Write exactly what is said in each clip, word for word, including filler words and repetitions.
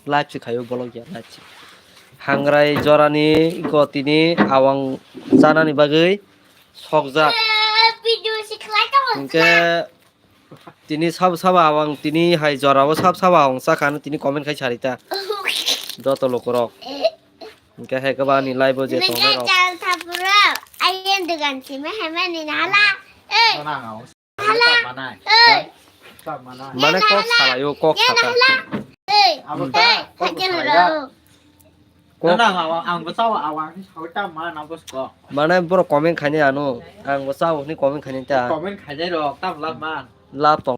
Live se khaio, bolok ya, live se. Hangrai jorani go tini awang chanani bagwi sokjak. Hinkhe tini sabo sabo awang tini hai jorao sabo sabo awang chakha, tini comment khai sarita. Joto lukurok. Hinkhe hai khe ba ani live o je tongnai rok. Ayang dugan simi hai mani nala. Hala. Oi. Mane kok salayo, kok sata. Oi. Abo ta, kok salayo. Kok. Nang awa, ang bo sao awa, ang sao ta ma na bos ko. Mane borok comment khainai ano, ang bo sao hwnwi comment khainai ta. Comment khainai rok, ta lab man. Lab tong.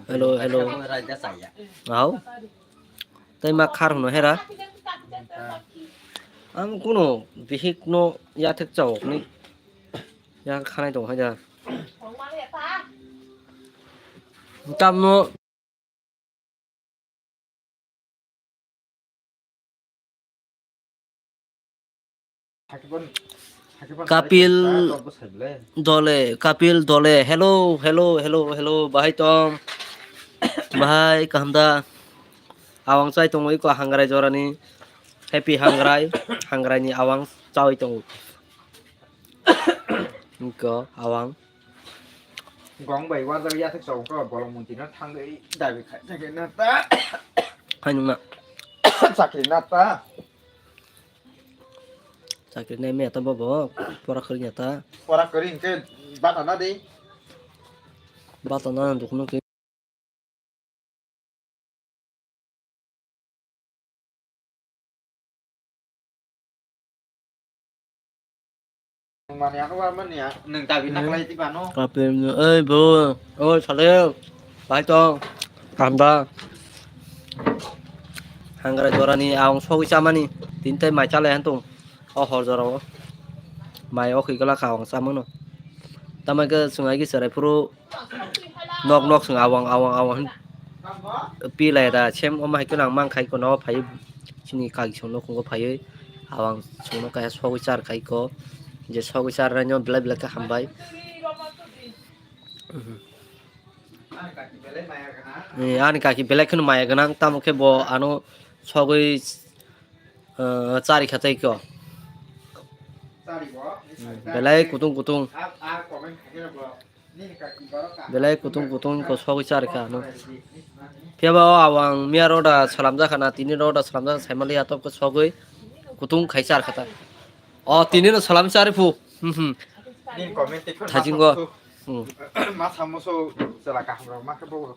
Hello, hello. Au. Tei ma khar hwno hera? Ang kuno bihik no yathek chawk ni. Ya khanai tong haida. Tamo. Kapil Dole, Kapil Dole. Hello, hello, hello, hello. Bahai tong. Bahai kaham da. Awang chai tongo iko hangrai jorani. Happy hangrai. Hangrai ni awang chawi tongo. Iko awang. Gong bai warjak yathek chawk khe bolong munti no thangwi dabi khai thangwi na ta. Hai nung na. Chakri na ta. Chakri nai meta bobo, pora kwrwi ta. Pora kwrwi hwnkhe bata na di. Bata na dukno ke. Mani ako ba mani ya, nung dabi na kalai di bano. Kapel no, oi bo, oi sale, bai tong, kanda. Hangrai jorani aung sogwi chamani, tin tai mai chalai han tong. O hor jorao mai o khikla kha ang chamano. Tamo khe chwng ai khe cherai phuru nok nok chwng awang awang awang hin pilai da sem omo hai khe ang mang khai kono phai chini kaki song nokhungo phaiwi awang chwngno kaisa sogwi char khai ko je sogwi char nai no belai belai khe hambai. Eh, ani kaki belai kheno maya gwnang tamo khe bo ano sogwi ah, chari kha tei ko. Belai kutung kutung. Belai kutung kutung ko sogwi chari kha no. Phiya ba o awang miya roda salam jakha na tini roda salam jakha saimali atok ko sogwi kutung khai char kha ta. O tini no salam chari phu. Hmm, hmm. Thajingo. Hmm. Ma samoso chela kaham rok ma khe bo.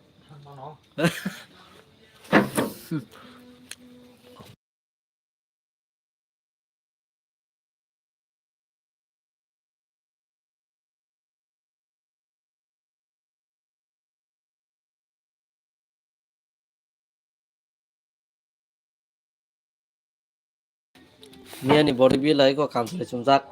Miyani body bilai ko kam se chumjak.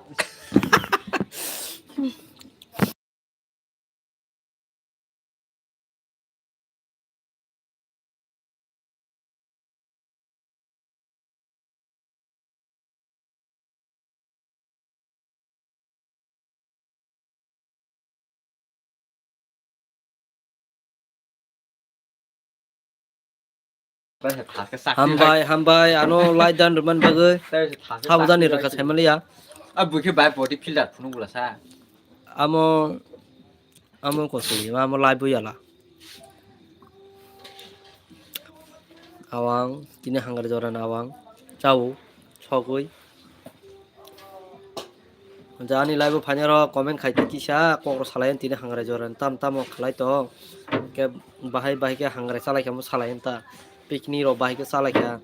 Hambai, hambai, ano light dan rwmani bagwi. Sabo jani rwkha saimaliya. A buikhe bai body filter phunuk bwlasa. Amo, amo kosoi, amo live bo yala. Awang, tini hangari jorani awang. Chao, sogwi. Ani live bo phainai rok comment khai tei kisa kok rok salai tini hangrai jorani tam tamo khlai tong. Khe bahai bahai khe hangrai chalai khe mo salai ta. Picnic rok bahai khe chalai kha.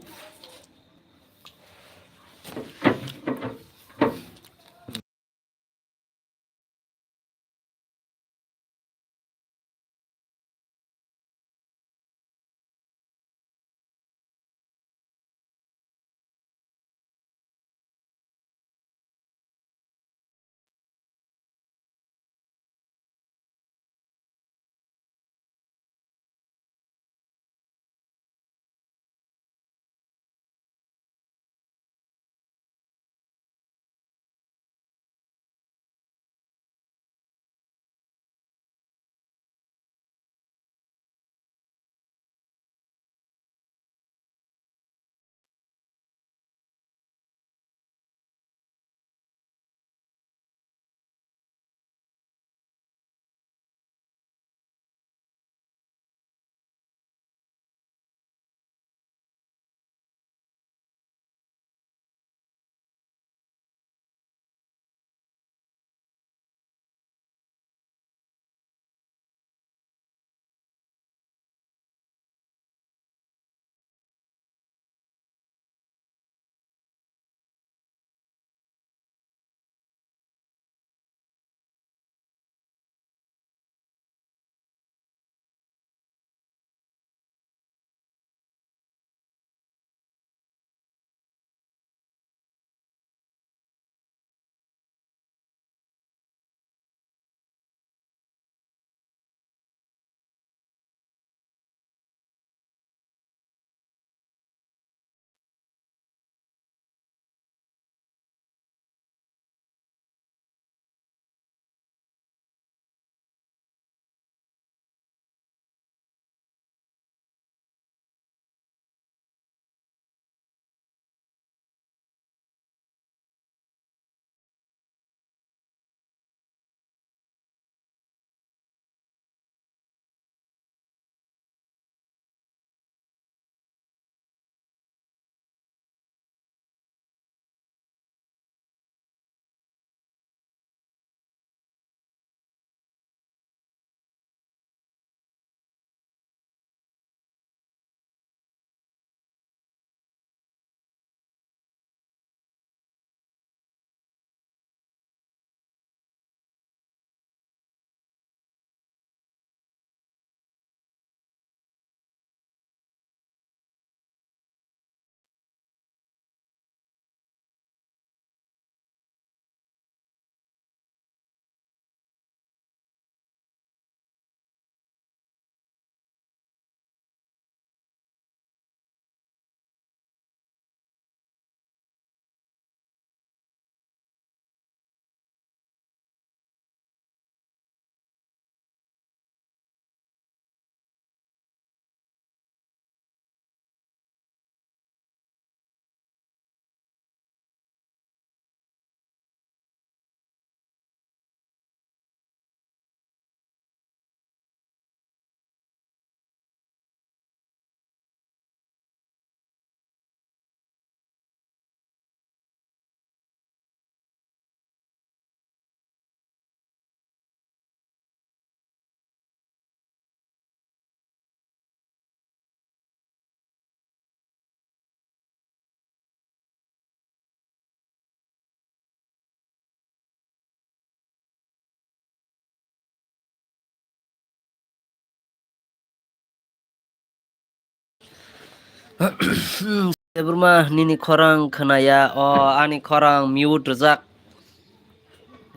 Debbarma, nini khorang khwnaya, o ani khorang mute rwjak.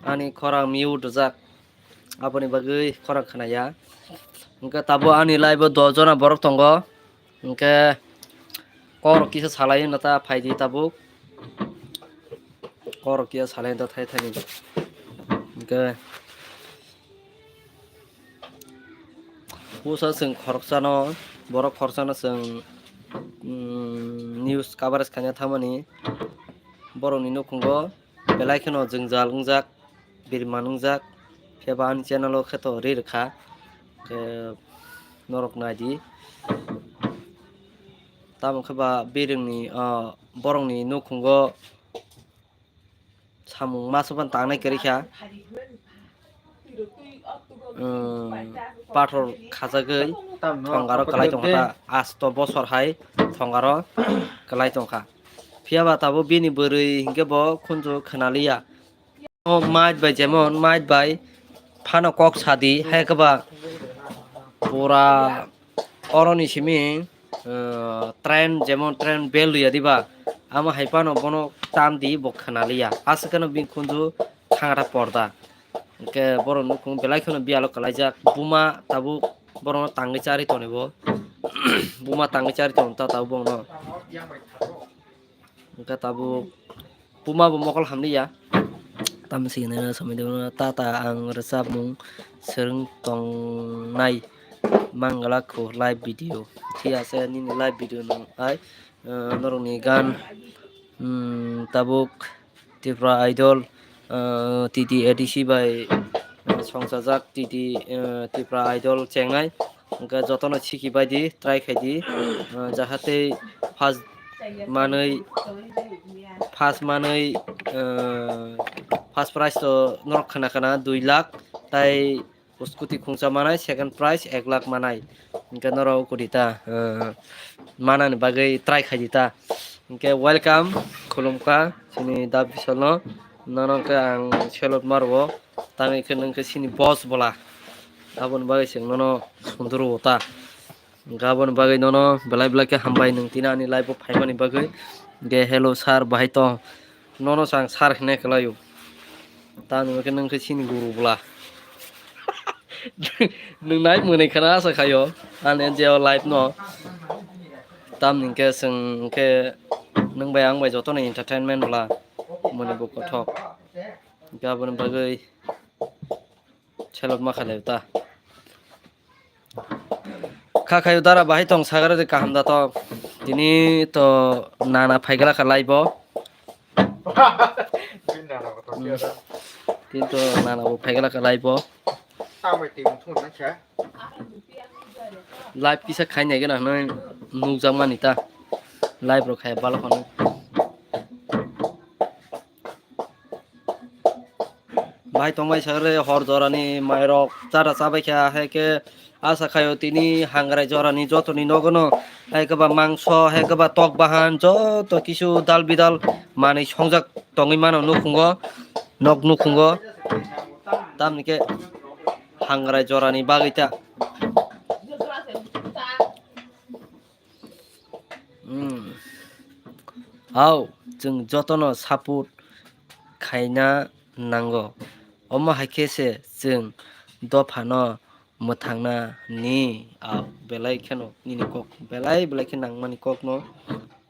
Ani khorang mute rwjak. Aboni bagwi khorang khwnaya. Hwnkhe tabuk ani live o dos jona borok tongo. Hwnkhe kokrok kisa salai hwnna ta phaidi tabuk. Kokrok kisa salai hwnna ta thai thani. Hwnkhe pusa chwng khoroksano, borok khoroksano chwng, mm, news coverage khaina thangmani borokni nukhungo belai kheno jwngjal wngjak, birman wngjak, phiya ba ani channel o khe to ri rwkha, khe norok naidi. Tamo khe ba birwngni, ah, borokni nukhungo samung masa ban tangnai kwrwi kha. Pathor khajagwi thongaro kwlai tongkha ta, asto bosor hai thongaro kwlai tongkha. Phiya ba tabuk bini bwrwi hinkhe bo khunju khwnaliya. O mait bai, jemon mait bai phano kok sadi, hai khe ba pura oroni simi, eh, train, jemon train bell luya diba, amo hai phano bono tam di, bo khwnaliya, aswk kheno bini khunju thangra porda. Hwnkhe borok nukhung belai kheno biyalo kwlaijak, buma tabuk borokno tangwi charwi toni bo. Buma tangwi charwi tong ta tabuk bono. Hwnkhe tabuk buma bo mokol hamliya. Tamsi hinwi samwi tata ang rwchapmung swrwng tongnai mangala kho live video. Thik ase, nini live video nung ai, eh, norokni gan, mm, tabuk Tripura Idol, eh, T T A D C bai, eh, songchajak T T, eh, Tripura Idol chengnai. Hwnkhe jotono siki bai di, try khai di, eh, jahate first manwi, first manwi, eh, first prize to norok khana khana dui lakh, tai scooty khungsa manai, second prize ek lakh manai. Hwnkhe norok kudi ta, eh, manani bagwi try khai di ta. Hwnkhe welcome, khulumkha chini da bisalno. Nono hwnkhe ang selot maruo, tamo hwnkhe nwng khe chini boss bola. Aboni bagwi chwng nono sunduru ta. Hwnkhe aboni bagwi nono belai belai khe hambai, nwng tini ani live o phaimani bagwi. Hwnkhe hello sir, bahai tong? Nono chwng sir hinwi kwlaio. Tamni hwnkhe nwng khe chini guru bwla. Nwng nai mwnwi khwna asa khaio ani je o live no. Tamni hwnkhe chwng hwnkhe nwng bai ang bai jotono entertainment bwla, mwnwi bo kothok. Hwnkhe aboni bagwi selot ma khalai ta. Kha khayo dara, bahai tong sagare de kaham da to. Tini to nana phaigala kha live o. Bini nana bo to Hmm. Tini to nana bo phaigala kha live o. Tamai twi mung thung na kha. Live kisa khai nai gana hwnwi nukjak mani ta. Live rok khai balo khano. Bahai tongbai sagre hor jorani mairok chara chabai kha, hai khe asa khaio tini hangrai jorani jotoni nogono hai khe ba mangso, hai khe ba tok bahan joto kisu dal bidal manwi songjak tongwi mano nukhungo, nok nukhungo. Tamni khe hangrai jorani bagwi ta. Hmm. Hao, chwng jotono support khaina nango. Omo hai khe se chwng dophano mwthangna ni, ah, belai kheno nini kok, belai belai khe nangmani kokno.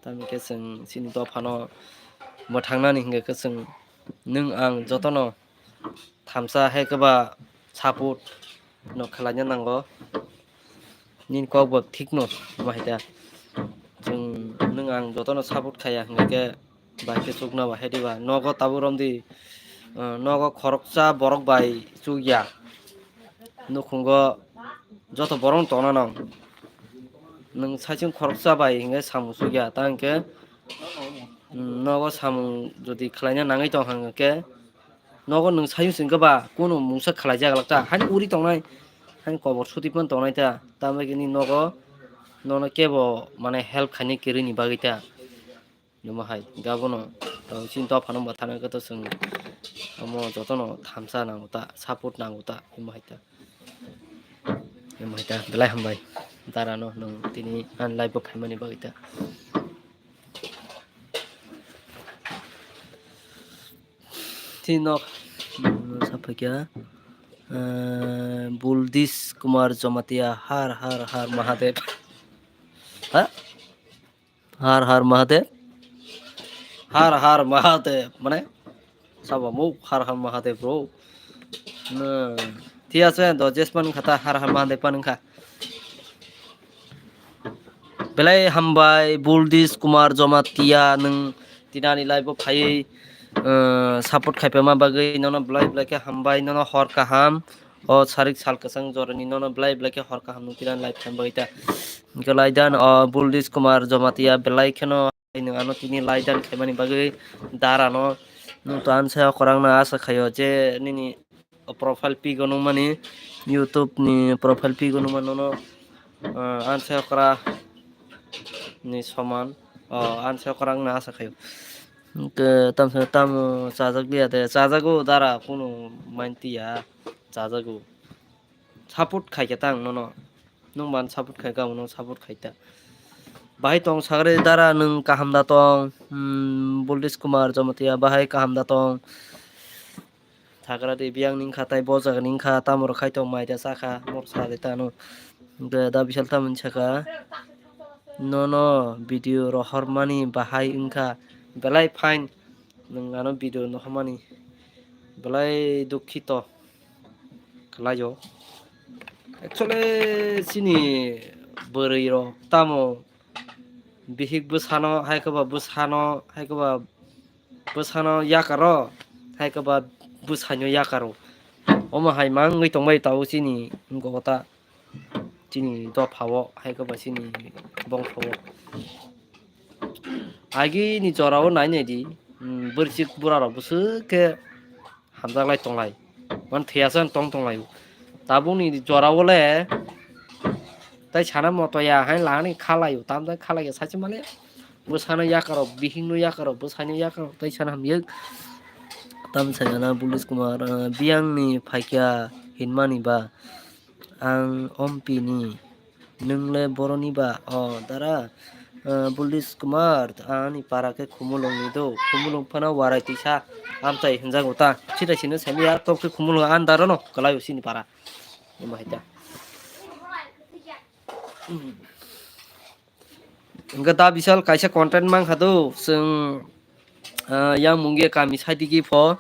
Tamni khe chwng chini dophano mwthangnani hingkhe khe chwng nwng ang jotono thamsa hai khe ba support no khlaina nango. Nini kok bo thik no, omo hai ta. Chwng nwng ang jotono support khaiya hingkhe bai khe chukna ba hai diba. Nogo tabuk romdi, ah, nogo khoroksa borok bai chukya. Nukhungo joto borok tongna nang. Nwng saichung khoroksa bai hingkhe samung chukya. Ta hingkhe, mm, nogo samung jodi khlaina nangwi tong hingkhe, nogo nwng sayung singkhe ba kunu mungsa khlai jaglak ta, hani uri tongnai, hani kobor sutiphan tongnai ta, tamni bagwi nogo nono kebo mane help khaini kwrwini bagwi ta. Numa hai gabono, to chini dophano mwthangna khe to chwng omo jotono thamsa nango ta, support nango ta, numa hai ta. Numa hai ta, belai hambai. Dara no nwng tini ani live o phaimani bagwi ta. Tini nok, mm, saphaikya, eh, Buldish Kumar Jamatia, har har har Mahadev. Ha? Har har Mahadev. Har har Mahadev. Mane? Sabo muk har har Mahadev bro. Hmm. Thik ase, do jesman khata har har Mahadev pan kha. Belai hambai, Buldish Kumar Jamatia, nwng tini ani live o phaiwi, eh, support khaipama bagwi nono belai belai khe hambai, nono hor kaham. O sarik sal kwchang jorani nono belai belai khe hor kaham nwng tini ani live khaima bagwi ta. Hwnkhe laidan o Buldish Kumar Jamatia belai kheno nwng ano tini laidan khaimani bagwi dara no nwng to ansa kwrwngno asa khaio je nini o profile pic o nukmani, YouTube ni profile pic o nukmani nono, ah, ansa okra ni soman, o ansa okra wngna asa khaio. Hwnkhe tamsa tamo chajak liya de, chajago dara kunu mantiya, chajago. Support khaikhe tang nono, nwng ban support khaikha, ang nwng support khaita. Bahai tong sagre dara nwng kaham da tong, hmm, Buldish Kumar Jamatia bahai kaham da tong. Thagra de biyang ning kha tai bo jaga ning kha tamo rok khai tong mai da cha kha mor sa de tano. Hwnkhe da Bishal tamoni saka nono video rohormani bahai wngkha belai fine nwng ano video nohormani belai dukhito khlaio. Actually chini bwrwi rok tamo bihik bwsano hai khe ba bwsano hai khe ba bwsano yakaro, hai khe ba bwsaino yakaro. Omo hai ma wngwi tongbai tabuk chini gota, chini dophao, hai khe ba chini bongso-o. Agini jorao nai nai di, um, bwrwswk burarok bwswk khe hamjaklai tonglai, mane thwiyasan tong tonglaio. Tabukni jorao le tai sana moto ya hai lani khalaio, tamjani khalaio, sachi male bwsano yakarok, bihikno yakarok, bwsaino yakarok tai sana hamya. Tamsai gana Bulis Kumar, ah, biyangni phaikya hinmani ba ang ompini. Nwng le boroni ba? O dara, ah, Bulis Kumar, ani para khe Khumulwng ni do. Khumulwng phano warai tisa amchai hinjago ta. Sita sino sami ya tok khe Khumulwng an daro no kwlai usini para. Omo hai ta. Hwnkhe da Bishal kaisa content mankha do, chwng, ah, yang mungya kami saidigi pho,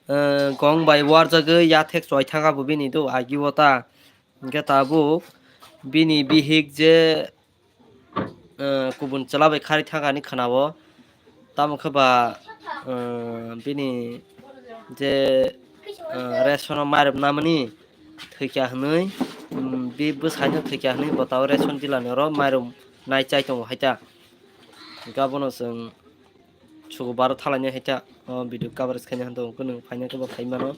ah, gong bai warjagwi yathek choi thangkha bo bini do, agi o ta. Hwnkhe tabuk bini bihik je, ah, kubun chwla bai khari thangkha hinwi khwnao. Tamo khe ba, ah, bini je, ah, ration o mairum namani thwikya hwnwi, um, bi bwsaino thwikya hwnwi bo tabuk ration dealer ni oro mairum nai chai tongo hai ta. Hwnkhe abono chwng suku baro thalaini hai ta, o video coverage khaina hwn tongo, hwnkhe nwng phaina khe bo phai mano.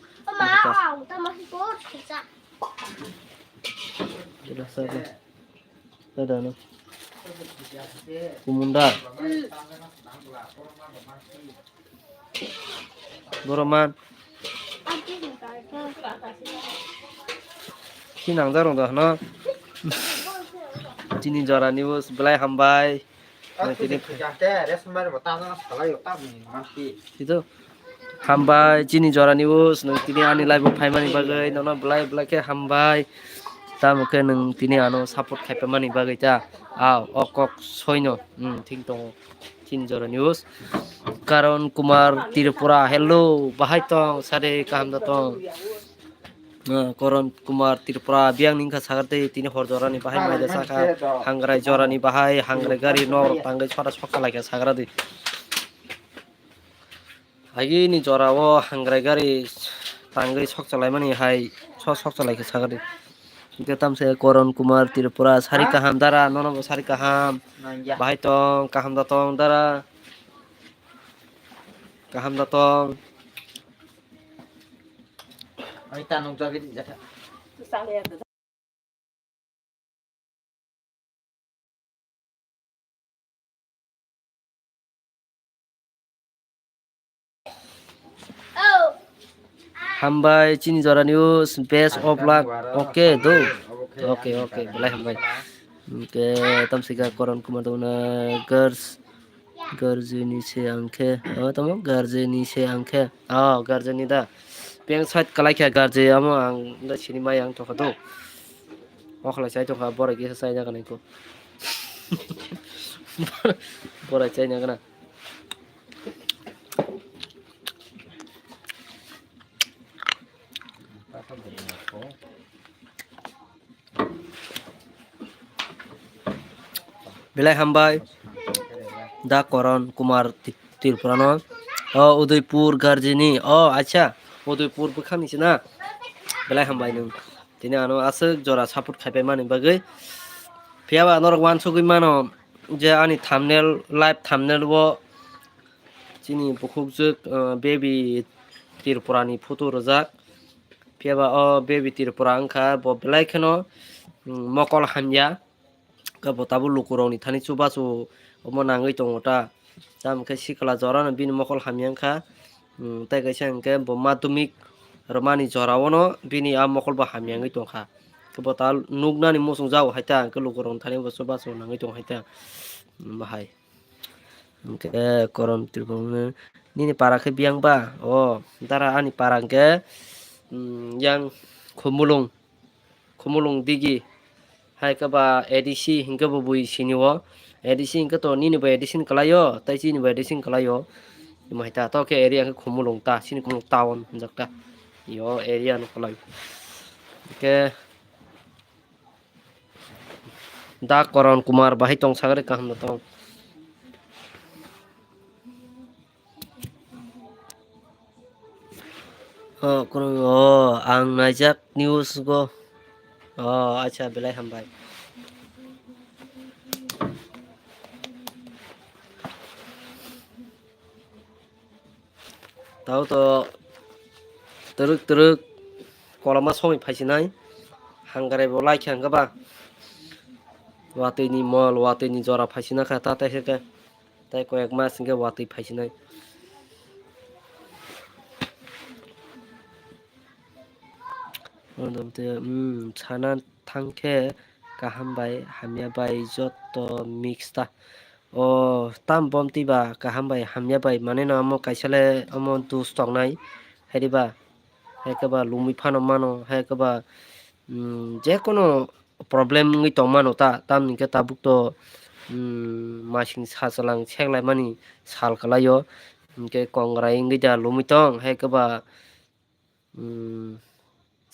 Dada no. Kumunda. Boroman. Ki nangjakrok da hwno. Chini jorani bo belai hambai. Tini Tito. Hambai chini jorani o, nwng tini ani live o phaimani bagwi, nono belai belai khe hambai. Tamo khe nwng tini ano support khaipamani bagwi ta. Aw, o kok soino, hmm, thik tongo. Chini jorani o. Karon Kumar Tripura, hello, bahai tong, sade kaham da tong. Ah, Karon Kumar Tripura, biyang ni wngkha sagar twi, tini hor jorani bahai maida saka, hangrai jorani bahai, hangrai gari nok rok tangwi sora sokha laikha sagar twi. Agini jora o hangrai gari tangwi sokchalaimani hai so sokchalaikha sagadi. Hwnkhe tamse Koron Kumar Tripura sari kaham dara, nono bo sari kaham. Bahai tong, kaham da tong dara. Kaham da tong. Hambai chini jora news, best of luck. Okay do. Okay, okay, belai hambai. Hwnkhe tamsika Koron Kumar tongna girls, girls ni se ang khe, o tamo girls ni se ang khe, o girls ni da. Peng side kalai khe girls amo ang da sini mai ang tokha do. Okhlai chai tokha, borai kisa chai na kanai ko. Borai chai na kana. Belai hambai. Da Koron Kumar Ti-, Tripura no. O Udaipur girls ni. O acha. Udaipur bwkhani se na. Belai hambai nwng. Tini ano aswk jora support khai pai mani bagwi. Phiya ba norok uansugwi mano je ani thumbnail, live thumbnail o chini bukhukjwk, uh, baby Tripura ni photo rwjak. Phiya ba o baby Tripura wngkha bo belai kheno, mm, mokol hamya. Khe bo tabuk lukurokni thani chubachu omo nangwi tongo ta. Tamo khe sikla jorano bini mokol hamya wngkha. Hmm, tei kaisa hwnkhe bo madhyamik rwmani jorao no bini a mokol bo hamya wngwi tongkha. Khe bo ta nuknani muchungjago hai ta, hwnkhe lukurokni thani bo chubachu nangwi tongo hai ta. Hmm, bahai. Hwnkhe Koron Tripura nini para khe biyang ba? O, dara ani para hwnkhe, hmm, yang Khumulung. Khumulung digi. Hai khe ba A D C hinkhe bo bui sini o. A D C hinkhe to nini bo A D C ni kwlai o, tei chini bo A D C ni kwlai o. Imo hai ta, to khe area khe Khumulung ta, chini Khumulung town hinjak ta. Yo area no kwlai. Khe Da Koron Kumar bahai tong sagri kaham no tong. O, kono, o, ang naijak news go. O, acha, belai hambai. Tao to twrwk twrwk koloma songwi phaisinai. Hangrai bo laikha hwnkhe ba. Watwi ni mol, watwi ni jora phaisinakha ta, ta, ta, ta. Tei koyek mas hwnkhe watwi phaisinai. Oro tei, hmm, sana thangkhe kaham bai hamya bai joto mix ta. O tam bomtwi ba kaham bai hamya bai maneno amo kaisa le amo dus tongnai. Hairiba, hai khe ba lumwi phano mano, hai khe ba, hmm, jekono problem wngwi tongmano ta, tamni hwnkhe tabuk to, mm, masing sachalang seklaimani sal kwlaio, hinkhe kongrai wngwi da lumwi tong, hai khe ba, mm,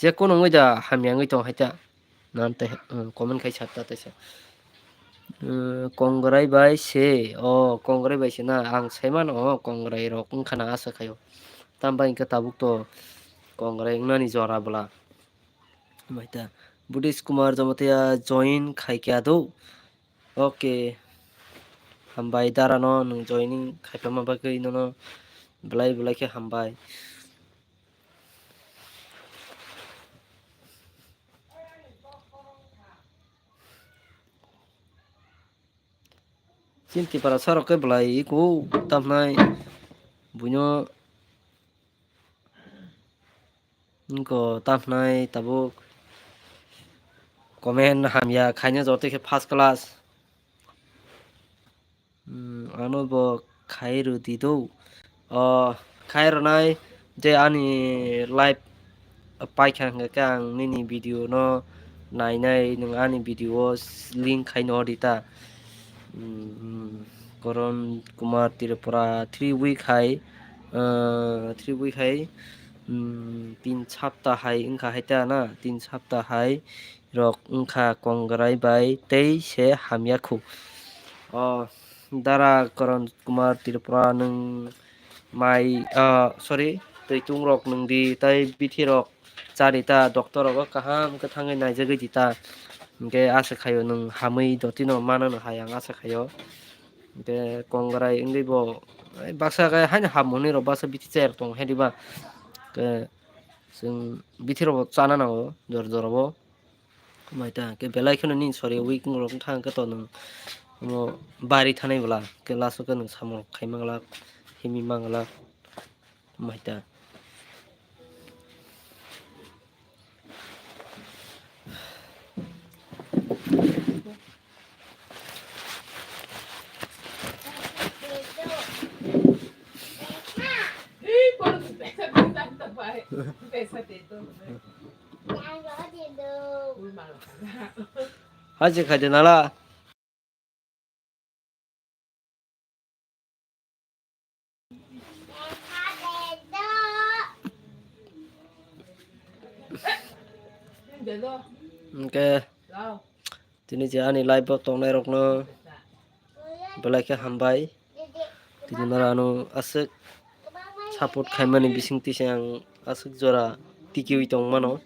jekono wngwi da hamya wngwi tong hai ta, nan tei, mm, comment khai sa ta teisa. Mm, kongrai bai se, o kongrai bai se na, ang sai mano, o kongrai rok wngkha na asa khaio, tambai hinkhe tabuk to kongrai wngnani jora bwla. Hambai ta. Buddhist Kumar Jamatia join khai kya do? Okay. Hambai dara no nwng joining khai pama bagwi nono belai belai khe hambai. Chini Tiprasa rok khe belai iko tamnai buino. Nokho tamhnai tabuk comment hamya khaina jotoi khe first class. Hmm, ano bo khai rwdi do. O khai rwnai je ani live paikha hwnkhe ang nini video no nainai, nwng ani video o link khai no di ta. Hmm, Koron Kumar Tripura three week hai, ah, three week hai, hmm, tin sapta hai wngkha hai ta na, tin sapta hai rok wngkha kongrai bai tei se hamya khu. O dara Koron Kumar Tripura nwng mai, ah, sorry, twi tung rok nwng di tei bithi rok chari ta, doctor rogo kaham khe thangwi naijagwi di ta. Hinkhe asa khaio nwng hamwi dotino mano no hai ang asa khaio. Hinkhe kongrai wngwi bo, ai, baksa khe haino ham hwnwi rok baksa bithi chayar tong hai diba. Khe chwng bithi rok bo chana nango jora jora bo. Mai ta khe belai kheno nini sori week rok thang khe to nwng omo bari thanai bwla khe last o khe nwng samung khai manglak, himwi manglak. Mai ta. Haji khaidi nala. Hwnkhe tini je ani live o tongnai rokno belai khe hambai. Tini noro ano aswk support khaimani bisingtwi se ang aswk jora tikiui tong mano.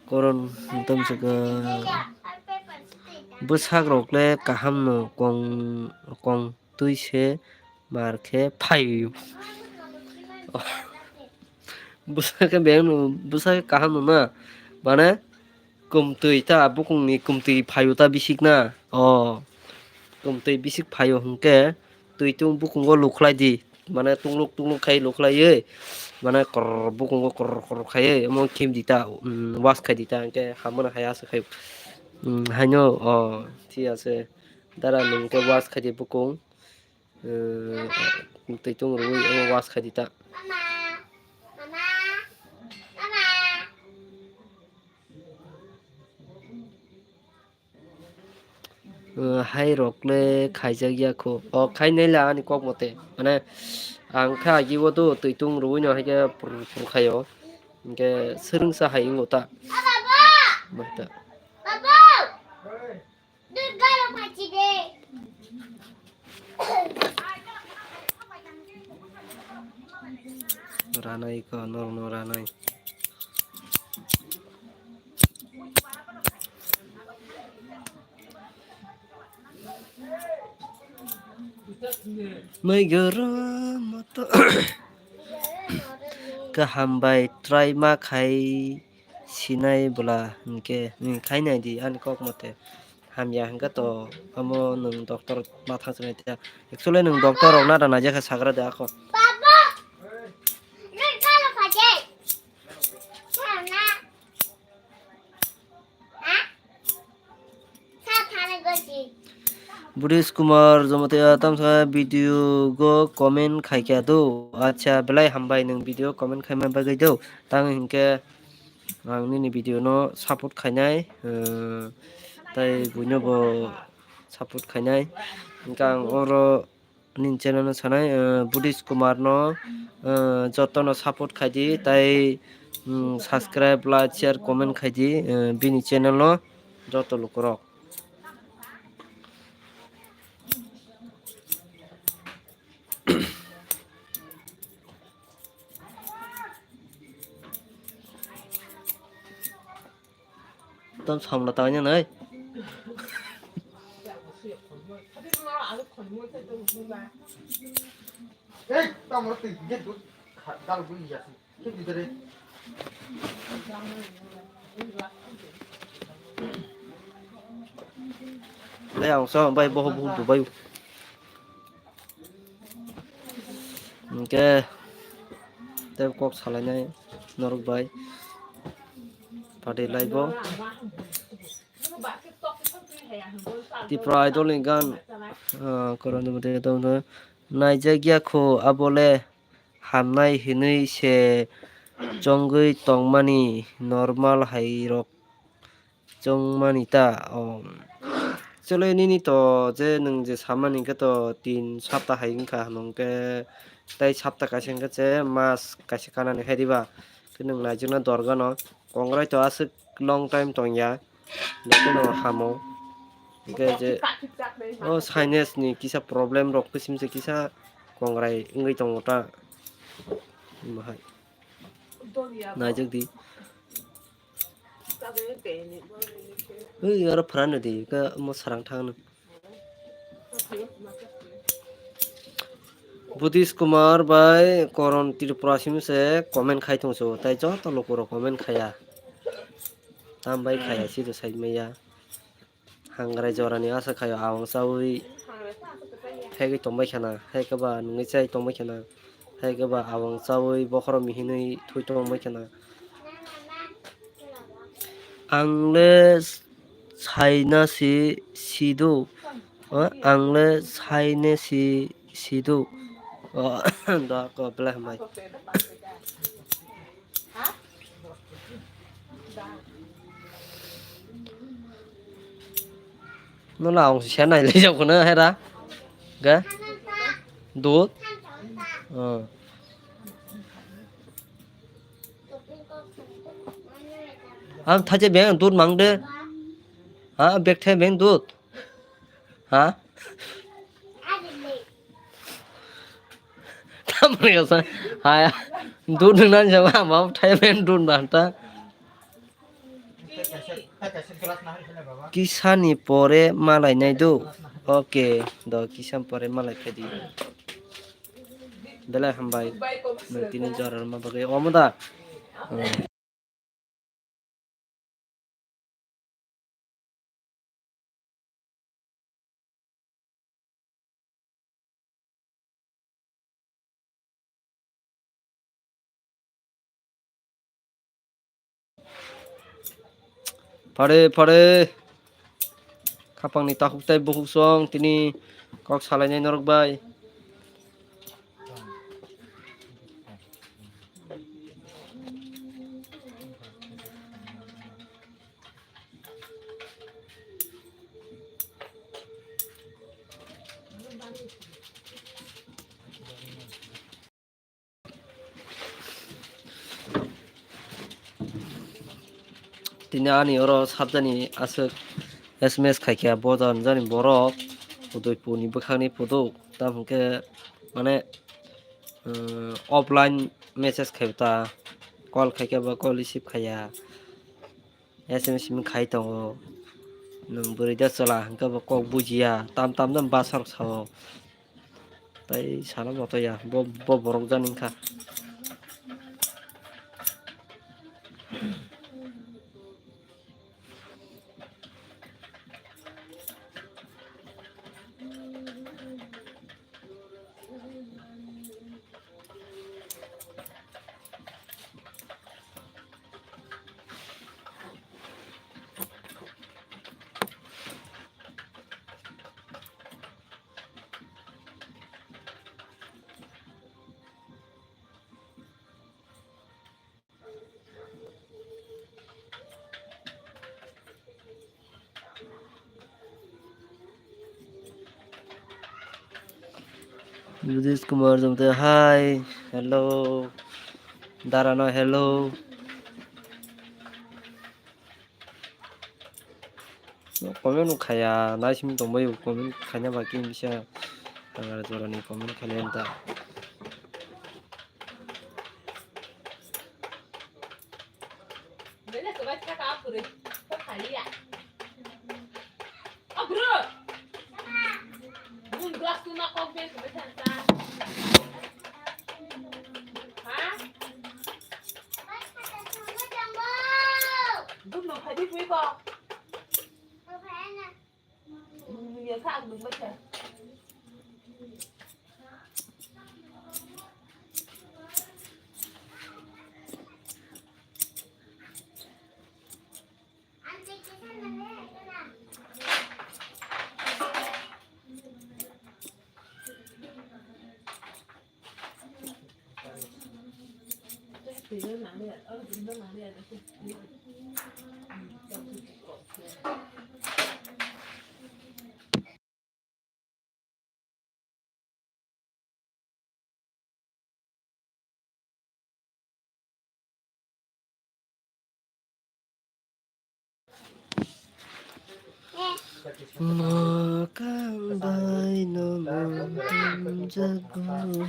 Koron tamsaka bwsak rok le kaham no kong kong twi se mar khe phaio. Bwsak khe beng no bwsak khe kaham no na mane kumtwi ta bukung ni kumtwi phaio ta bisik na o kumtwi bisik phaio hwnkhe twi tung bukungo lukhlai di, mane tungluk tungluk khai lukhlaiwi, mane korr bukungo korr korr khaiwi omo khim di ta, um, wash khai di ta, hwnkhe hamano hai aswk khai, um, haino, o, thik ase, dara nwng khe wash khai di bukung, um, twi tung rwui omo wash khai di ta. Hai rok le khaijak ya kho. O khainai la ani kok mote. Mane ang kha agi o do twi tung rwui no hai khe pur pur khaio. Hingke swrwngsa hai wngo ta. Mata. Ranai ko norno ranai. Maigoro moto kaham bai try ma khai sinai bwla hinkhe, hmm, khainai di ani kok mote. Hamya hwnkhe to omo nwng doctor ma thang swnai tiya. Actually nwng doctor rok nada naijak khe sagra de akho. Buddhist Kumar Jamatia tamsa video go comment khaikya do. Acha belai hambai nwng video comment khaima bagwi do. Tang hinkhe ang nini video no support khainai, eh, tai buino bo support khainai. Hinkhe ang oro nini channel no sanai, eh, Buddhist Kumar no, eh, joto no support khaidi tai, mm, subscribe, like, share, comment khaidi, eh, bini channel no joto lukurok. Tam samla tangya nai. Ei, tamo twi gate dal bui ya. Lai ang sa bai boho buhu dubai. Hingke tei kok salainai norok bai padi lai bo. Tripura Idol ni gan, ah, koron naijak ya kho abole. Hamnai hinui se chongwi tongmani normal hai rok chongmani ta, o. Chole nini to je nwng je samani hwnkhe to tin sapta hai wngkha hwnkhe tei sapta kaisa hwnkhe se mas kaisa kanani hai diba. Khe nwng naijakna dorgano kongrai to aswk long time tongya. Jotono hamo. Hingke je o sinus ni kisa problem rok kisim se kisa kongrai wngwi tongo ta. Bahai. Naijak di. Ui, oro phrano di, ka mo sarang thangno. Buddhist Kumar bai Koron Tripura sim se comment khai tong se, tai joto lukurok comment khaya. Tam bai khaya, sito sai maya. Hangrai jorani asa khayo, awang chawi phegwi tongbai khana, hai khe ba nungwi chai tongbai khana, hai khe ba awang chawi bokhorok mihinwi thui tongbai khana. Ang le saina si sidu. O, ang le saine si sidu. O, da ko belai hambai. No la ong sia nai le jabo na hera. Ga? Dud? O. Ang thaje beng dud mang de. Ha, bek the beng dud. Ha? Tamoni kasa. Ha. Dud nang jaba ma thai beng dud ba ta. Kisani pore malai nai do. Okay, do kisan pore malai phai di. Belai hambai. Nwng tini jora rwma bagwi omo da? Hmm. Phare, phare. Khapangni takhuk tei bukhuk song tini kok salainai norok bai. Tini ani oro sabjani aswk S M S khaikha, bo jani borok Udaipurni bwkhakni puduk, tamo hwnkhe mane, um, offline message khai ta, call khaikhe bo call receive khaiya. S M S simi khai tongo. Nwng bwrwi da chwla hwnkhe bo kok bujiya. Tam tam no bwsarok sao. Tai sana moto ya. Bo, bo borok jani wngkha. Jagdish Kumar Jamtia, hi, hello. Darano, hello. Comment no khaya, naising tongbaio, comment khaina bagwi misa tangara jorani comment khainai ta. Mwkang bai no mungtung jago.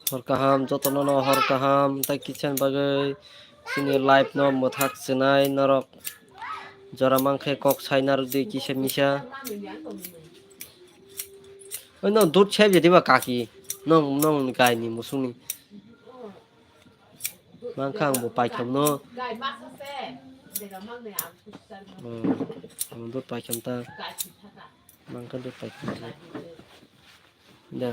Hor kaham, jotono no hor kaham, tei kisa bagwi chini live no mwthak chinai norok jora mankhe kok sai narwk di kisa misa. Oi, no dud sep jadi ba kaki. Nong, nong ni gai ni musung ni. Mangkha ang bo paitham no. Hmm, ang dud paitham ta. Mangkha dud paitham ta. Da.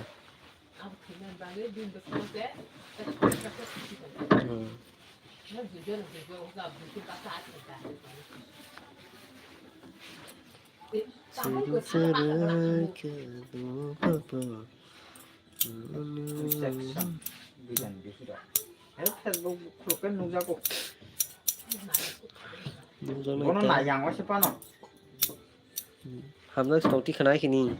Hmm. Reception. Bidan bihiro. He Facebook khulukhe nukjago. Nukjaknai bono ta. Nai yang waisa phano. Hamjak tong tikha nai khini.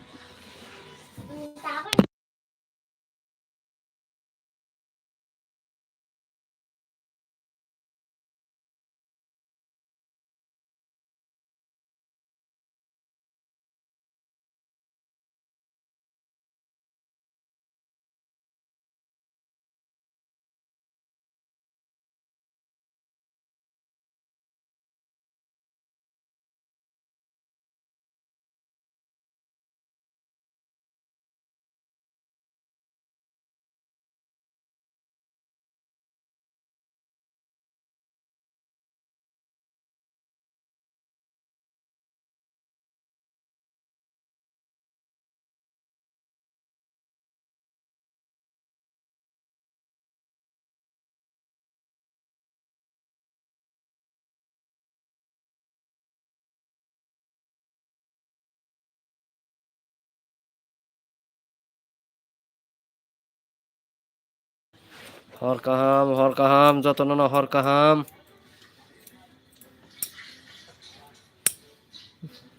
Hor kaham, hor kaham, jotono no hor kaham.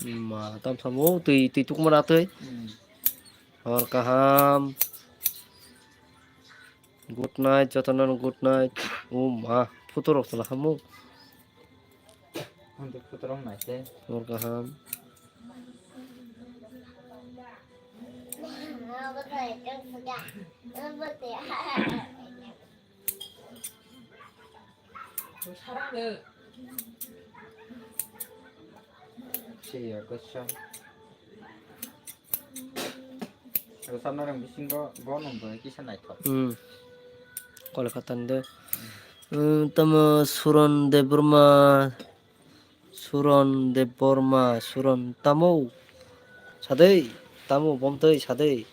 Ma, tam samo, twi, twi tukma na twi. Hmm. Hor kaham. Good night, jotono no good night. O ma, photo rok tala hamo. Ang photo rok nai se. Hor kaham. Siya, question. Rwchapna rwng bisingo bo nung bo kisa naithok. Hmm. Kolkata ni de. Hmm, tamo Suron Debbarma. Suron Debbarma, Suron tamo? Sadei, tamo bomtei sadei.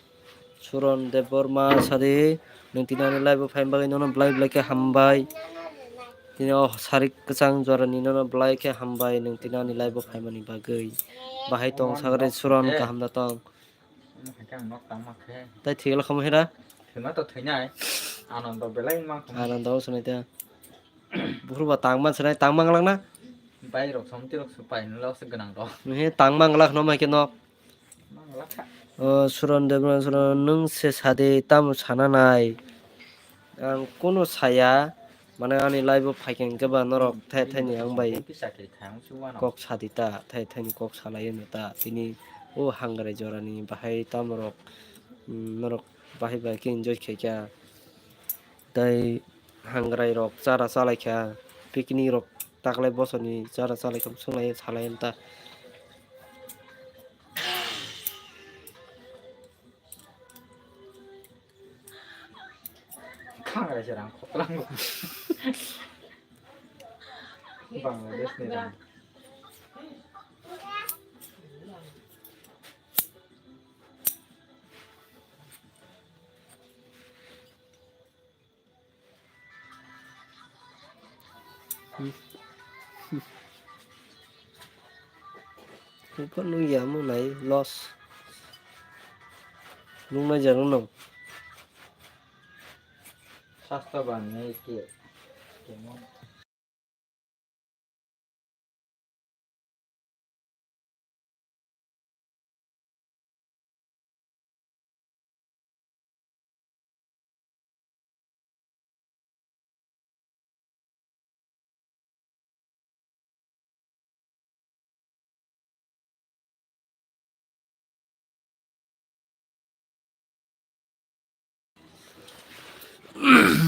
Suron Debbarma sadei, nwng tini ani live o phaima bagwi nono belai belai khe hambai. Tini o sarik kwchang jorani nono belai khe hambai, nwng tini ani live o phaimani bagwi. Bahai tong sagri Suron kaham da tong. Omo hai khe ang nok tangma khe. Tai thwila khomo hera? Thwima to thwinai. Anando belai wngma khe. Anando o swnai ta. Buphuru ba tang man swnai, tang manglak na? Bai rok som ti rok su pai no lok se gwnang rok. He tang manglak no mai khe nok. Manglak kha. O Suron Debbarma Suron nwng se sadi tamo sana nai. Ang kunu saya, mane ani live o phaikha hwnkhe ba norok thai thai ni ang bai kok sadi ta, thai thai ni kok salai no ta. Tini o hangrai jorani bahai tamo rok, mm, norok bahai bai khe enjoy khaikha. Tai hangrai rok chara chalaikha, picnic rok taklai bosoni chara chalaikha, swnglaio salai ta. Khangra se rang khoklang. Bangladesh ni rang. Upor nung ya mo nai loss. Nung nai jaro nung. Sasta ban nai ke. Kemo.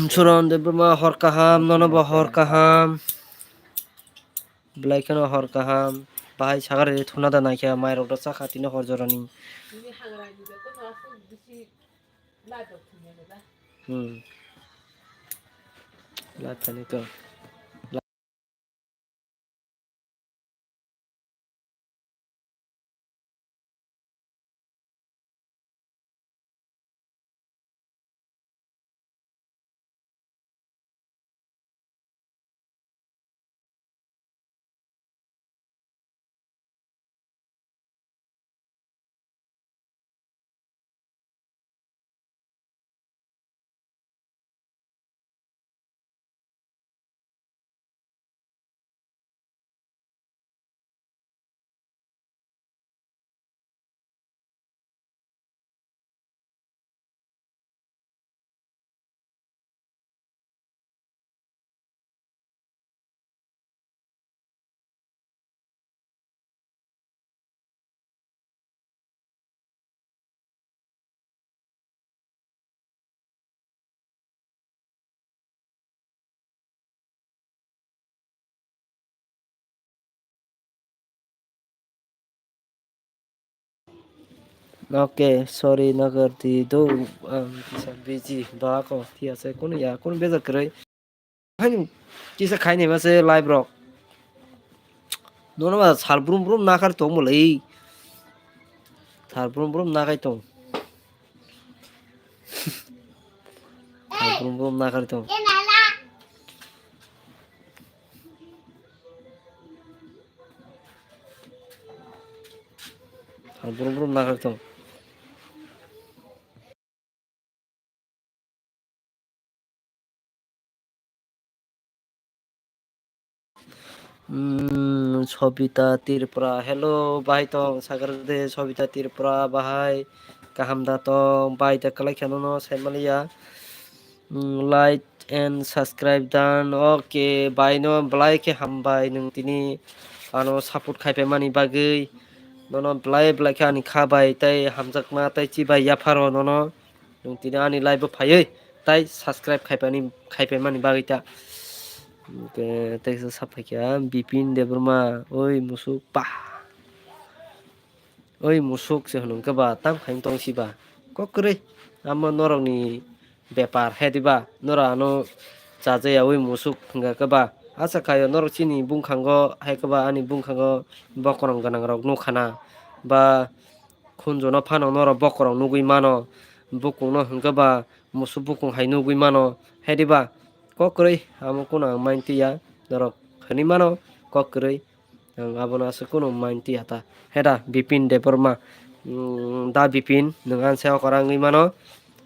Suron Debbarma hor kaham, nono bo hor kaham. Belai kheno hor kaham. Bahai sagari thuna da naikha, mai rok da chakha tini hor jorani. Nini hangrai ni joto no aswk Hmm. Live khainai to. Okay, sorry, nagar di do, um, kisa busy, doa ko, thik ase, kunu ya, kunu bejak kwrwi. Haino kisa khaini mase live rok. Nono ba sal brum brum nakhar tong mole. Sal brum brum nakhai tong. Sal brum brum nakhar tong. Sal brum brum nakhar tong. Hmm, Sobita Tripura. Hello, bahai tong, sagar de Sobita Tripura, bahai. Kaham da tong, bai da kalai kheno no, sai maliya. Hmm, like and subscribe dan. Okay, bai no belai khe hambai nwng tini ano support khai paimani bagwi. Nono belai belai khe ani kha bai tei hamjakma tei chibai yapharo nono. Nwng tini ani live o phaiwi tai subscribe khaipani, khaipaimani bagwi ta. Hwnkhe teisa saphaikha Bipin Debbarma, oi musuk pa. Oi musuk se hwnwi khe ba tam khaini tong si ba. Kok kwrwi. Amo norokni bepar he diba? Norok ano chajaya oi musuk hwnkha khe ba. Acha khaio norok chini bungkhango hai khe ba ani bungkhango bokorong gwnang rok nukha na ba khunjuno phano norok bokorong nugwi mano, bukungno hwnkhe ba musuk bukung hai nugwi mano, hai diba? Kok kwrwi, amo kunu ang main tiya, norok hwnwi mano, kok kwrwi, ang abono aswk kunu main tiya ta. Heda Bipin Debbarma, mm, da Bipin, nwng anse okora wngwi mano,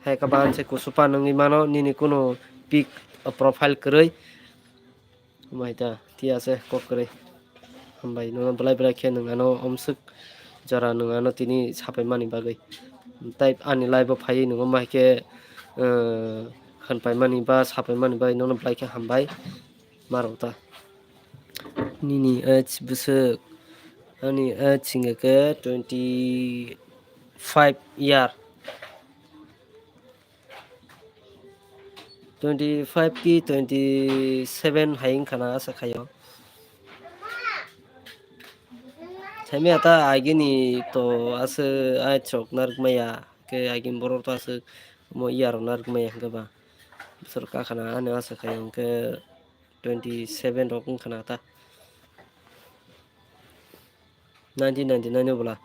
hai khe ba anse kusupan wngwi mano, nini kunu pic, profile kwrwi. Mai ta, thik ase, kok kwrwi. Hambai, nono belai belai khe nwng ano omswk jora nwng ano tini sapaimani bagwi. Tai ani live o phaiwi nwng omo hai khe, eh, khanpaimani ba sapaimani bagwi nono belai khe hambai. Marok ta. Nini age bwswk, ani age hwnkhe khe twenty five year. Twenty five ki twenty seven hai wngkha na asa khaio. Saimaya ta agini to aswk age rok narwk maya, khe agini borok to aswk omo year rok narwk maya hwnkhe ba. Bwswk kakhana ani asa khaio hwnkhe twenty seven rok wngkha na ta. Nineteen ninety nine o bwla.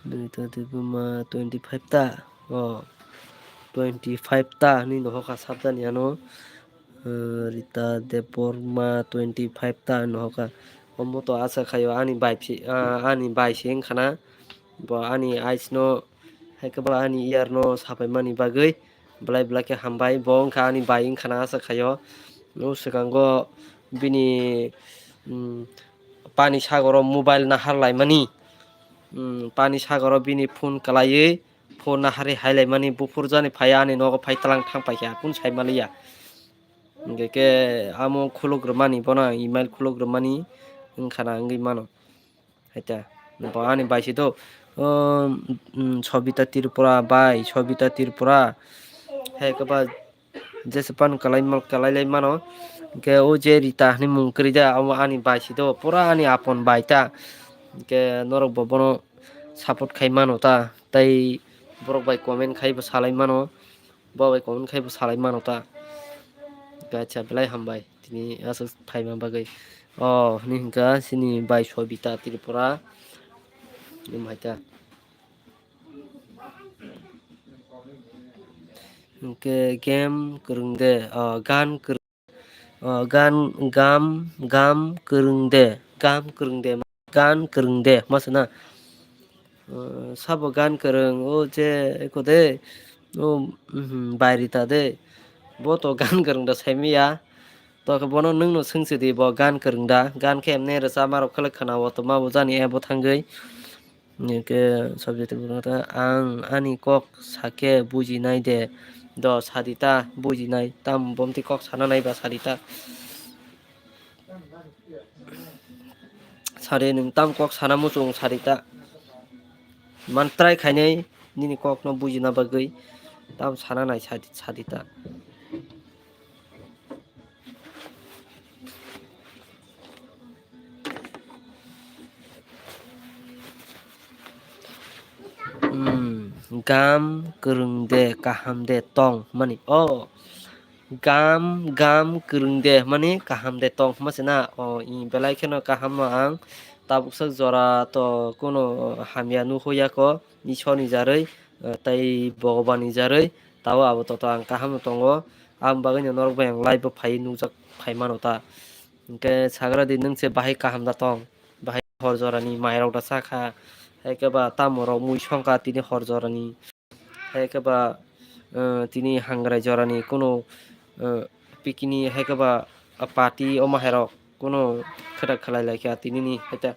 Rita Debbarma twenty five ta, o twenty five ta hinwi nohokha sabjani ano, eh, Rita Debbarma twenty five ta hinwi nohokha. Omo to asa khaio ani bai si, ah, ani bai se wngkha na, bo ani age no, hai khe bo ani year no sapaimani bagwi belai belai khe hambai. Bo wngkha ani bai wngkha na asa khaio. O swkango bini, mm, pani sagoro mobile nahar laimani, mm, pani sagoro bini phone kwlaiwi phone naharwi hai laimani. Buphur jani phai ani nogo phai twlang thang paikha, kunu sai maliya. Hwnkhe khe amo khuluk rwmani, bono ang email khuluk rwmani wngkha na wngwi mano. Haita, bo ani bai se do, um, um, Sobita Tripura bai, Sobita Tripura. Hai khe ba jesa pan kalai mal-, kalai lai mano. Hwnkhe o je Rita hinwi mung kwrwi da, abo ani bai si do, pura ani apon bai ta. Hwnkhe norok bo bono support khai mano ta, tei borok bai comment khai bo salai mano, bo bai comment khai bo salai mano ta. Hwnkhe acha, belai hambai tini aswk phaima bagwi. O hinwi hwnkha chini bai Sobita Tripura. Nwng hai ta. Hwnkhe game kwrwng de, o, gan kwrwng, o, gan, gam, gam kwrwng de, gam kwrwng de, gan kwrwng de, ma sana? O, sabo gan kwrwng, o, je, eko de, o, mhm, bai Rita de, bo to gan kwrwng da saimaya. To khe bono nwngno swngchidi, bo gan kwrwng da? Gan khe emne rwchapmarok khe khwnao, to ma bo jani abo thangwi. Hwnkhe Sobita Tripura ta, ang ani kok sakhe bujinai de, do sadi ta, bujinai, tam bomti kok sana nai ba sadi ta. Sadi nwng tam kok sana muchung sadi ta. Man try khainai nini kokno bujina bagwi, tam sana nai sadi, sadi ta. Hmm, gam kwrwng de, kaham de tong mani. O, gam, gam kwrwng de mani kaham de tong hwnma se na? O, i belai kheno kaham no ang tabuk sak jora to kuno hamya nuhuyako, Ishwar ni jarwi, eh, tei Bhogoban ni jarwi, tabo abo toto ang kaham no tongo. Aboni bagwi no norok bai ang live o phaiwi nukjak phai mano ta. Hwnkhe sagra di, nwng se bahai kaham da tong? Bahai hor jorani mairok da cha kha, hai khe ba tamorok mui song kha tini hor jorani, hai khe ba, eh, tini hangrai jorani kuno, eh, pikini, hai khe ba, ah, party omo hai rok kuno khwtak khlai lai kha tini ni hai ta.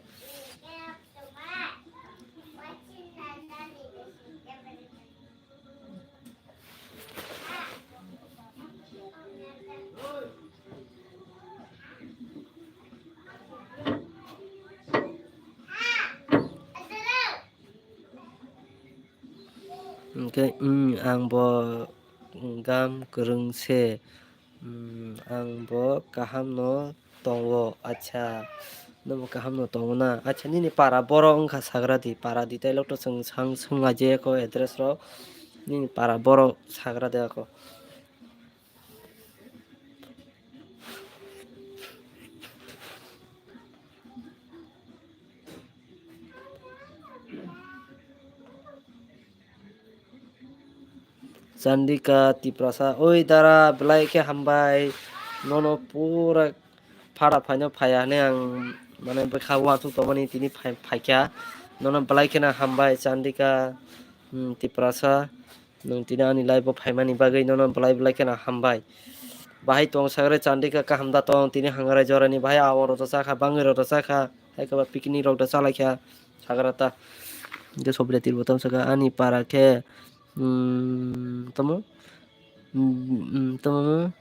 Hwnkhe, mm, ang bo gam kwrwng se, mm, ang bo kaham no tongo, acha. Nwng bo kaham no tongo na? Acha, nini para borok wngkha sagra di, para di, tai lokto chwng sang swng laijak o address rok, nini para borok sagra di ako. Chandika Tiprasa, oi dara, belai khe hambai, nono pura phara phaino phaiya hwnwi ang, mane, bwkha uansuk tongmani tini phai-, phaikha, nono belai kheno hambai Chandika, hmm, Tiprasa. Nwng tini ani live o phaimani bagwi nono belai belai kheno hambai. Bahai tong sagre Chandika kaham da tong, tini hangrai jorani bahai awar rok da chakha, bangwi rok da chakha, hai khe ba picnic rok da chalaikha sagra ta. Hwnkhe Sobita Tripura tamo sakha ani para khe, mm, tamo, mm, mm, tamo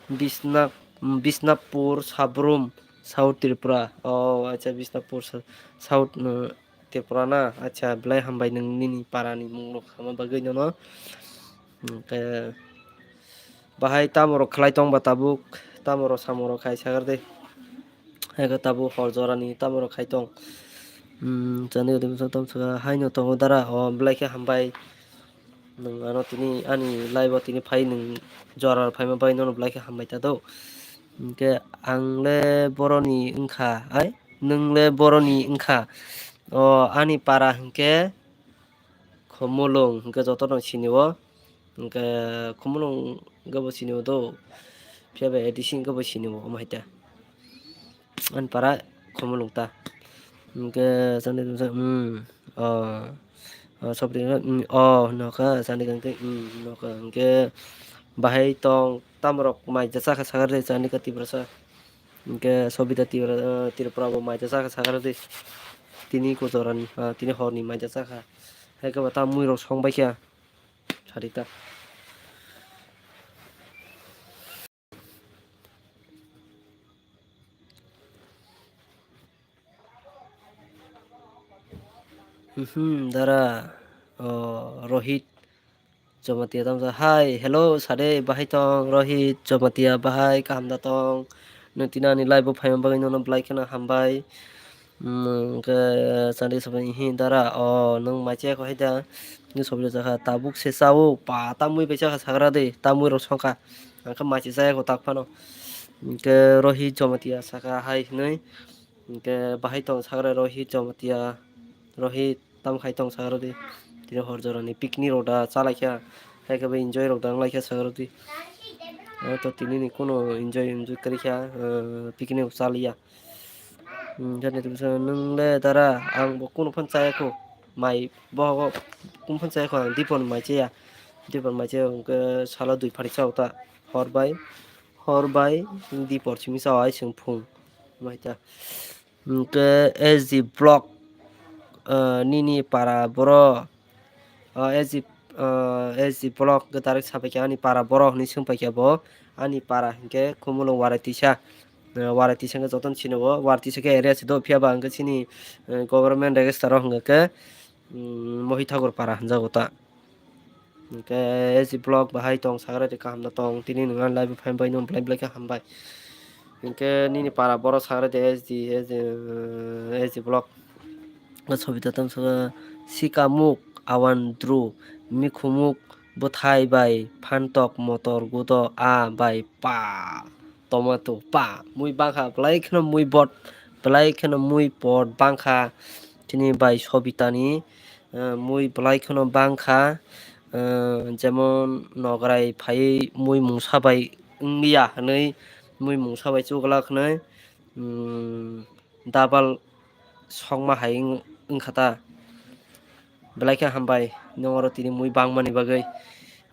Bisna-, mm, Bisnapur Sabrum, South Tripura. O acha, Bisnapur sa-, South, mm, Tripura na? Acha, belai hambai nwng nini para ni mung rok sama bagwi nono. Hwnkhe bahai tamo rok khlai tong ba tabuk, tamo rok samung rok khai sagar de. Hai khe tabuk hor jora ni tamo rok khai tong. Hmm, chani gati bwsa tamo saka hai no tongo dara, o belai khe hambai. Nwng ano tini ani live o tini phai nwng jora phaima bai nono belai khe hambai ta do. Hwnkhe ang le boroni wngkha, ai nwng le boroni wngkha. O ani para hwnkhe Khumulwng hwnkhe jotono sini o. Hwnkhe Khumulwng hwnkhe bo sini o do. Phiya bai A D C hwnkhe bo sini o, omo hai ta. Ani para Khumulwng ta. Hwnkhe chwngno tongsa, hmm, o, o, Sobri, hmm, o, hinwi kha, chwngno tongsa, hmm, hinwi kha. Hwnkhe bahai tong, tamrok mai jesa kha sakha rw, chwngno tongsa Tiprasa. Hwnkhe Sobita Tripura, Tripura bo mai jesa kha sakha rw. Tini kuchorani, ah, tini horni mai jesa kha. Hai khe bo ta muirok song bai kha. Sarita. Mhm, dara, oh, Rohit Jamatia tamsa. Hi, hello, sade, bahai tong, Rohit Jamatia, bahai, kaham da tong. Nung tini ani live bo phaima bagwi nono belai kheno hambai. Hmm, ke sade sabai hi dara, oh, nung maiche ko haida. Nung sobi jakha, tabuk se sao, pa, tamui bai chakha sagra de, tamui rok songkha. Angkhe maiche chaya ko tak phano. Ke Rohit Jamatia saka, hi, hinui. Hingke bahai tong sagra Rohit Jamatia, Rohit tam khai tong sagra di. Tini hor jorani picnic rok da chalaikha, hai khe bo enjoy rok da wnglaikha sagra di. Ah, to tini ni kuno enjoy, enjoy kwrwikha, ah, picnic rok chaliya. Hmm, jani tongsa nung le dara, ang bo kuno phan chaya kho, mai bohogo kuno phan chaya kho, ang dipon mai chaya, dipon mai chaya, hingke salo dui phari chao ta, hor bai, hor bai dipor simi chao ai chwng phung. Maita. Hingke S D block, ah, nini para boro, ah, S D, ah, S D block ke direct sapaikha ani para boro hinui swngpaikha bo. Ani para hingke Khumulwng Warai Tisa, ah, Warai Tisa hingke jotono sini bo. Warai Tisa ke area se do, phiya ba hingke chini, eh, government register o hingke, mm, Mohithagur para hinjago ta. Hingke S D block bahai tong sagra de kaham da tong, tini nung ani live phai bai nung belai belai khe hambai. Hingke nini para boro sagra de S D, S D, eh, S D block. O sobita tamsa sikamuk awan dru mikhumuk bwthai bai phantok motor gudo a bai pa tomato pa mui bangkha belai kheno mui bot belai kheno mui pot bangkha chini bai sobitani. Eh, mui belai kheno bangkha, eh, jemon nograi phaiwi mui mungsa bai wngliya hinui, mui mungsa bai chuglak hinui, mm, double sokma hai wng-, wngkha ta. Belai khe hambai, nwng oro tini mui bangmani bagwi.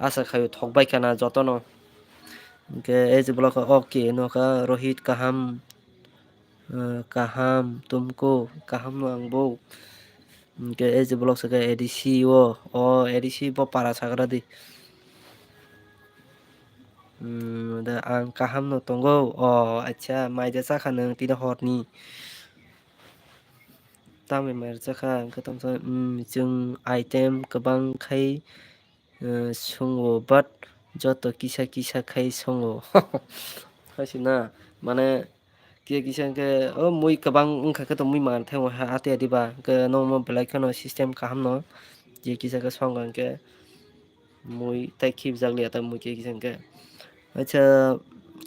Asa khaio thokbai khana jotono. Hingke S D block o, okay, nokha Rohit kaham. Ah, kaham tumku, kaham no ang bo. Hingke S D block saka A D C o, o A D C bo para sagra di. Hmm, da ang kaham no tongo. O, acha, mai da chakha nang tini horni. Tamni mai rwchakha, hingke tongsa, hmm, chwng item kwbang khai eh, songo, but joto kisa kisa khai songo. Hai se na, mane, kisa kisa hingke, o mui kwbang wngkha khe to mui manthai ha ati ati ba, hingke nokmo belai kheno system kaham no, je kisa khe songo hingke mui tai khibjak liya ta mui kisa kisa hingke. Acha,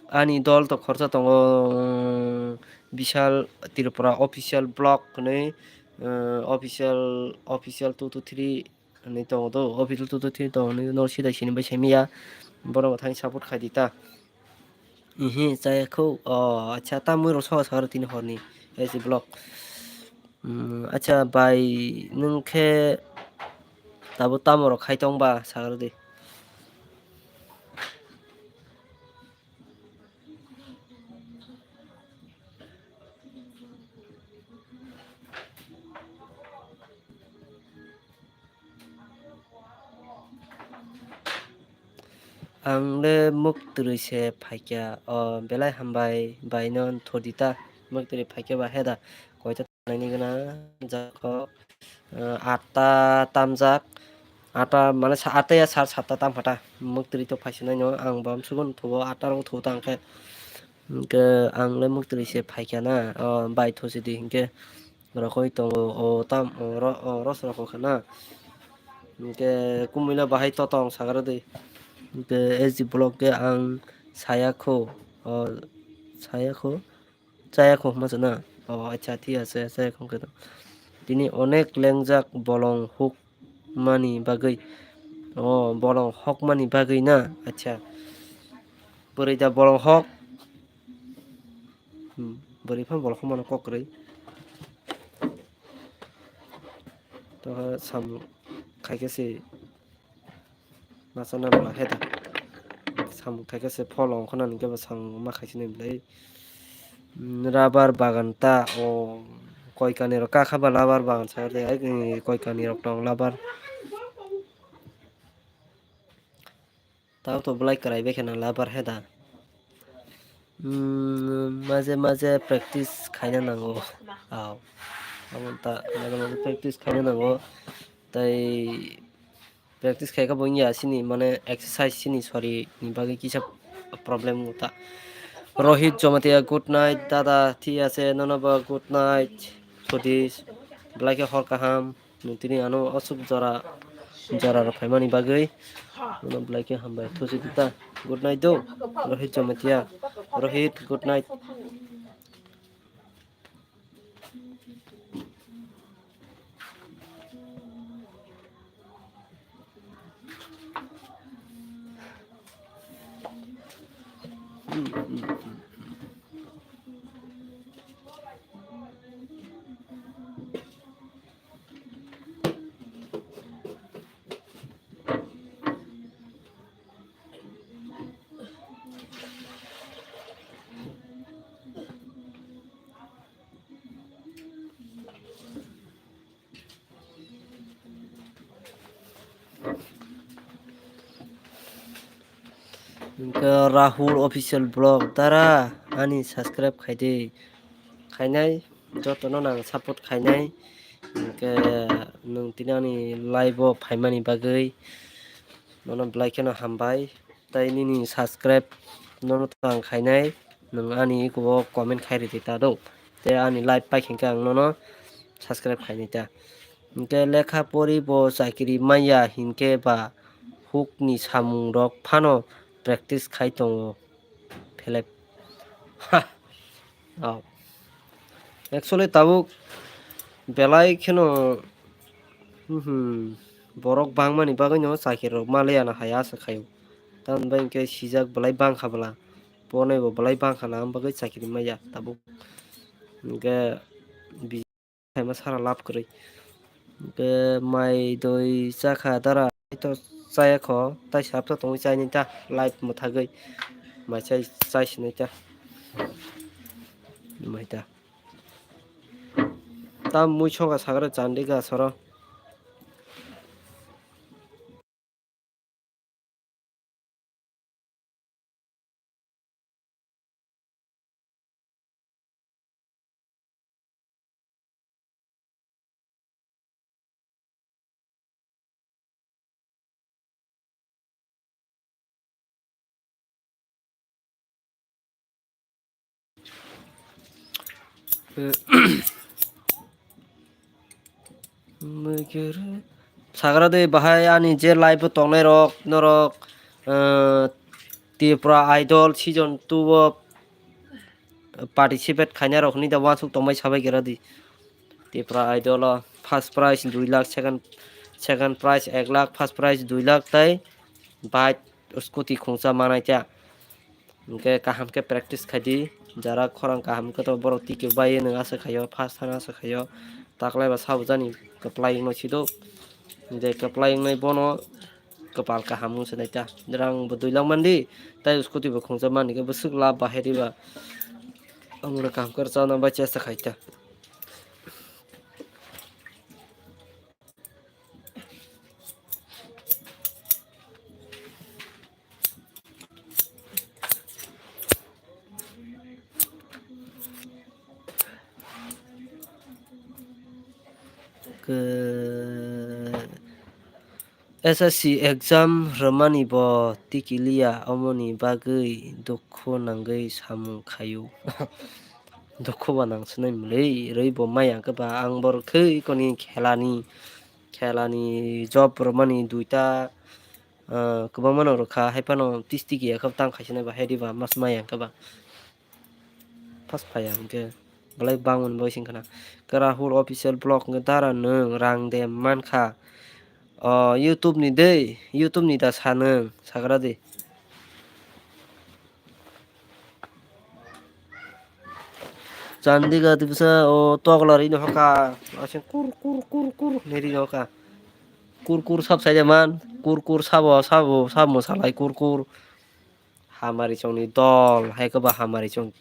ani dol to khorsa tongo, um, Bishal Tripura official blog hinui, eh, official, official two two three. Hinui tongo do, o video tutu twi tongo, hinui no sida sini bai saimaya. Borok bo thani support khai di ta. Ihi, chaya kho. O, acha, ta mui rok sawa sawa tini horni. S D block. Mm, acha, bai, nwng khe tabo tamo rok khai tong ba, sagra di. Ang le muktwrwi se phaikha, o belai hambai bai no thodi ta, muktwrwi phaikha ba he da, koita thangnani gana jako, ah, atta tamjak, atta mane sa-, atta ya sar satta tam phata, muktwrwi to phaisonai no ang bam sugun thubo atta rok thubo ta hwnkhe. Hingke ang le muktwrwi se phaikha na, o bai thosidi hingke rokoi tongo, o tam, o ro-, o ros rokho kha na. Hingke kumui le bahai totong sagra di. Hingke S D block khe ang saya kho, o saya kho, chaya kho hwnma se na. O acha, thik ase, chaya kho hwnkhe to. Tini onek lengjak bolong huk mani bagwi. O, bolong hokmani bagwi na? Acha. Bwrwi da bolong hok. Hmm, bwrwi phano bolong hokmano kok kwrwi. To samung khaikhe se masa na bwla he da. Samung khaikhe se phol ongkho nani khe bo samung ma khaisi nai bwlai. Mm, rubber bagan ta, o, koi kanwi rok kakha ba rubber bagan sa de, ai, koi kanwi rok tong rubber. Tao to belai kwrai bai kheno rubber he da. Mm, maje maje practice khaina nango. Au. Amo ta, practice khaina nango. Tai practice khaika bo wngya sini, mane exercise sini, sorry, ni bagwi kisa problem wngta. Rohit Jomatia, good night, dada, thik ase, nono bo good night, Sudis, belai khe hor kaham, nwng tini ano aswk jora, jora rok phaimani bagwi, nono belai khe hambai, thusi dita, good night do, Rohit Jomatia, Rohit, good night. Hwnkhe Rahul Official Vlog dara ani subscribe khaidi, khainai jotono nang support khainai, hwnkhe nwng tini ani live o phaimani bagwi nono belai kheno hambai. Tai nini subscribe nono tang khainai, nwng ani iko o comment khai ridi ta do. Tei ani live paikha khe ang nono subscribe khainai ta. Hwnkhe lekha pori bo chakiri manya hinkhe ba hukni samung rok phano practice khai tongo. Phelep. Ha. Oh. Actually, tabuk belai kheno, hmm, borok bangmani bagwino chakiri rok ma liyana hai asa khaio. Tamoni bagwi hwnkhe sijak belai bangkha bwla. Bonai bo belai bangkha na, am bagwi chakiri maya tabuk. Hwnkhe bi-, khaima sara lab kwrwi. Hwnkhe mai doi chakha dara. To chaya kho, tai sap to tongwi chaini ta, live mwthagwi. Mai chai, chai sinai ta. Mai ta. Ta mui songkha sagra chandi ga soro. Sagra de bahai ani je live o tongnai rok norok, eh, Tripura Idol season two o participate khainai rok hwnwi da uansuk tongmai sabai kera di. Tripura Idol o first prize dui lakh, second, second prize ek lakh, first prize dui lakh tei bike scooty khungsa manai ta. Hwnkhe kaham khe practice khai di, jara khorang kaham khe to borok tiki bai nwng asa khaio, first thani asa khaio, taklai ba sabo jani kwplai wngno sido, je kwplai wngnai bono kwpal kaham wng se nai ta. Rang bo dui lakh man di, tai scooty bo khungsa man hwnkhe bwswk lab bahai di ba, ang kaham khe rwchapna bai chesta khai ta. Ke-, S S C exam rwmani bo tikiliya, omoni bagwi dukhu nangwi samung khaio. Dukhu ba nang swnai mwnwi, rwi bo maya khe ba ang bor khwi koni khelani, khelani job rwmani duita, ah, kwbangma no rwkha, hai phano tisti kiya khe tang khaisani ba, hai di ba mas maya khe ba. First phaiya hwnkhe belai bangmani bai sing khna. Khe Rahul Official Vlog hwnkhe dara nwng rang de mankha. O YouTube ni de, YouTube ni da sa nwng, sagra di. Chandigarh tipsa o tokla ri no hoka. Asing kur, kur, kur, kur, neri no hoka. Kur, kur, sab sai de man. Kur, kur, sabo, sabo, sabo salai, kur, kur. Hamari chongni dol, hai khe ba hamari chong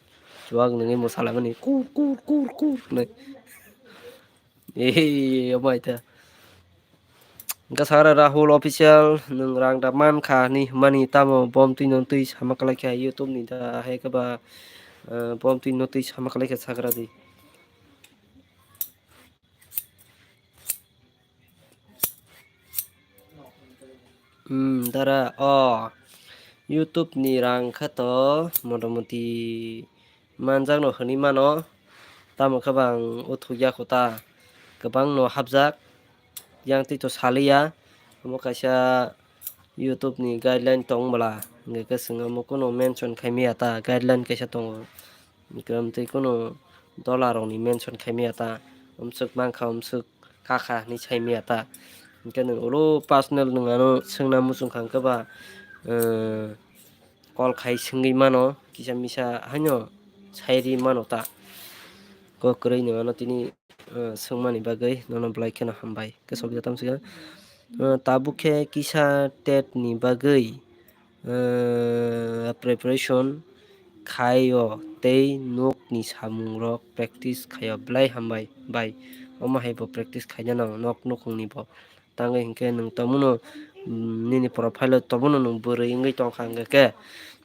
chuak nungwi mwsalaimani, kur, kur, kur, kur, hwnwi. Ee, omo hai ta. Hwnkhe sakra Rahul Official, nwng rang da mankha hinwi hwnmani, tamo bom twi no twi sama kwlai kha YouTube ni da, hai khe ba, eh, bom twi no twi sama kwlai kha sakra di. Hmm, dara, o YouTube ni rang khe to motamoti manjakno hwnwi mano, tamo khe bang o thukya kho ta, kwbangno hapjak, yang twi to saliya, omo kaisa YouTube ni guideline tong bwla, hwnkhe khe chwng omo kuno mention khai maya ta, guideline kaisa tongo, hwnkhe amtwi kuno dola rokni mention khai maya ta, umswk mankha, umswk kakha hinwi sai maya ta. Hwnkhe nwng oro personal nwng ano swngna muchung kha hwnkhe ba, eh, call khai swngwi mano, kisa misa haino sai ri mano ta. Kok kwrwi nwng ano tini, eh, swngmani bagwi nono belai kheno hambai. Khe sobi da tamo swkang. Eh, tabuk khe kisa tet ni bagwi, eh, preparation khaio tei nokni samungrok practice khaio. Belai hambai bai. Omo hai bo practice khaina nango nok nukhungni bo. Tangwi hinkhe nwng tomono, mm, nini profile o tomono nwng bwrwi wngwi tongkha hwnkhe khe,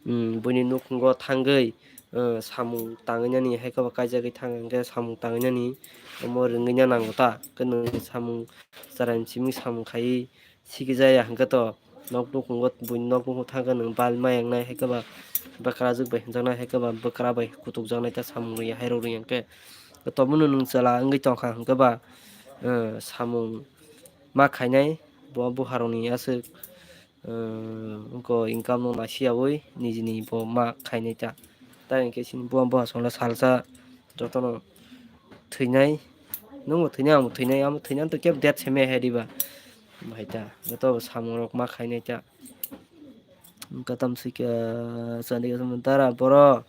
mm, buini nukhungo thangwi, eh, samung tangwi nani hai khe bo kaijagwi thang hwnkhe samung tangwi nani omo rwngwi na nango ta. Khe nwng samung chwraini simi samung khaiwi sikijaya hwnkhe to nok nukhungo buini nok nukhung thangkhe nwng bal ma yangnai hai khe ba bwkrajwk bai hwnjaknai hai khe ba bwkra bai kutukjaknai ta samung rwya hai rok rwya hwnkhe. Tomono nwng chwla wngwi tongkha hwnkhe ba, eh, samung ma khainai, bo buharokni aswk, eh, wngkha income no naisiyaui nijini bo ma khainai ta. Tai hinkhe chini buha buha songla salsa jotono thwinai, nwngbo thwinai, angbo thwinai, amo thwinani to kebo date se maya hai diba. Bahai ta, joto bo samungrok ma khainai ta. Wngkha tamswikhe, chandi khe dara borok.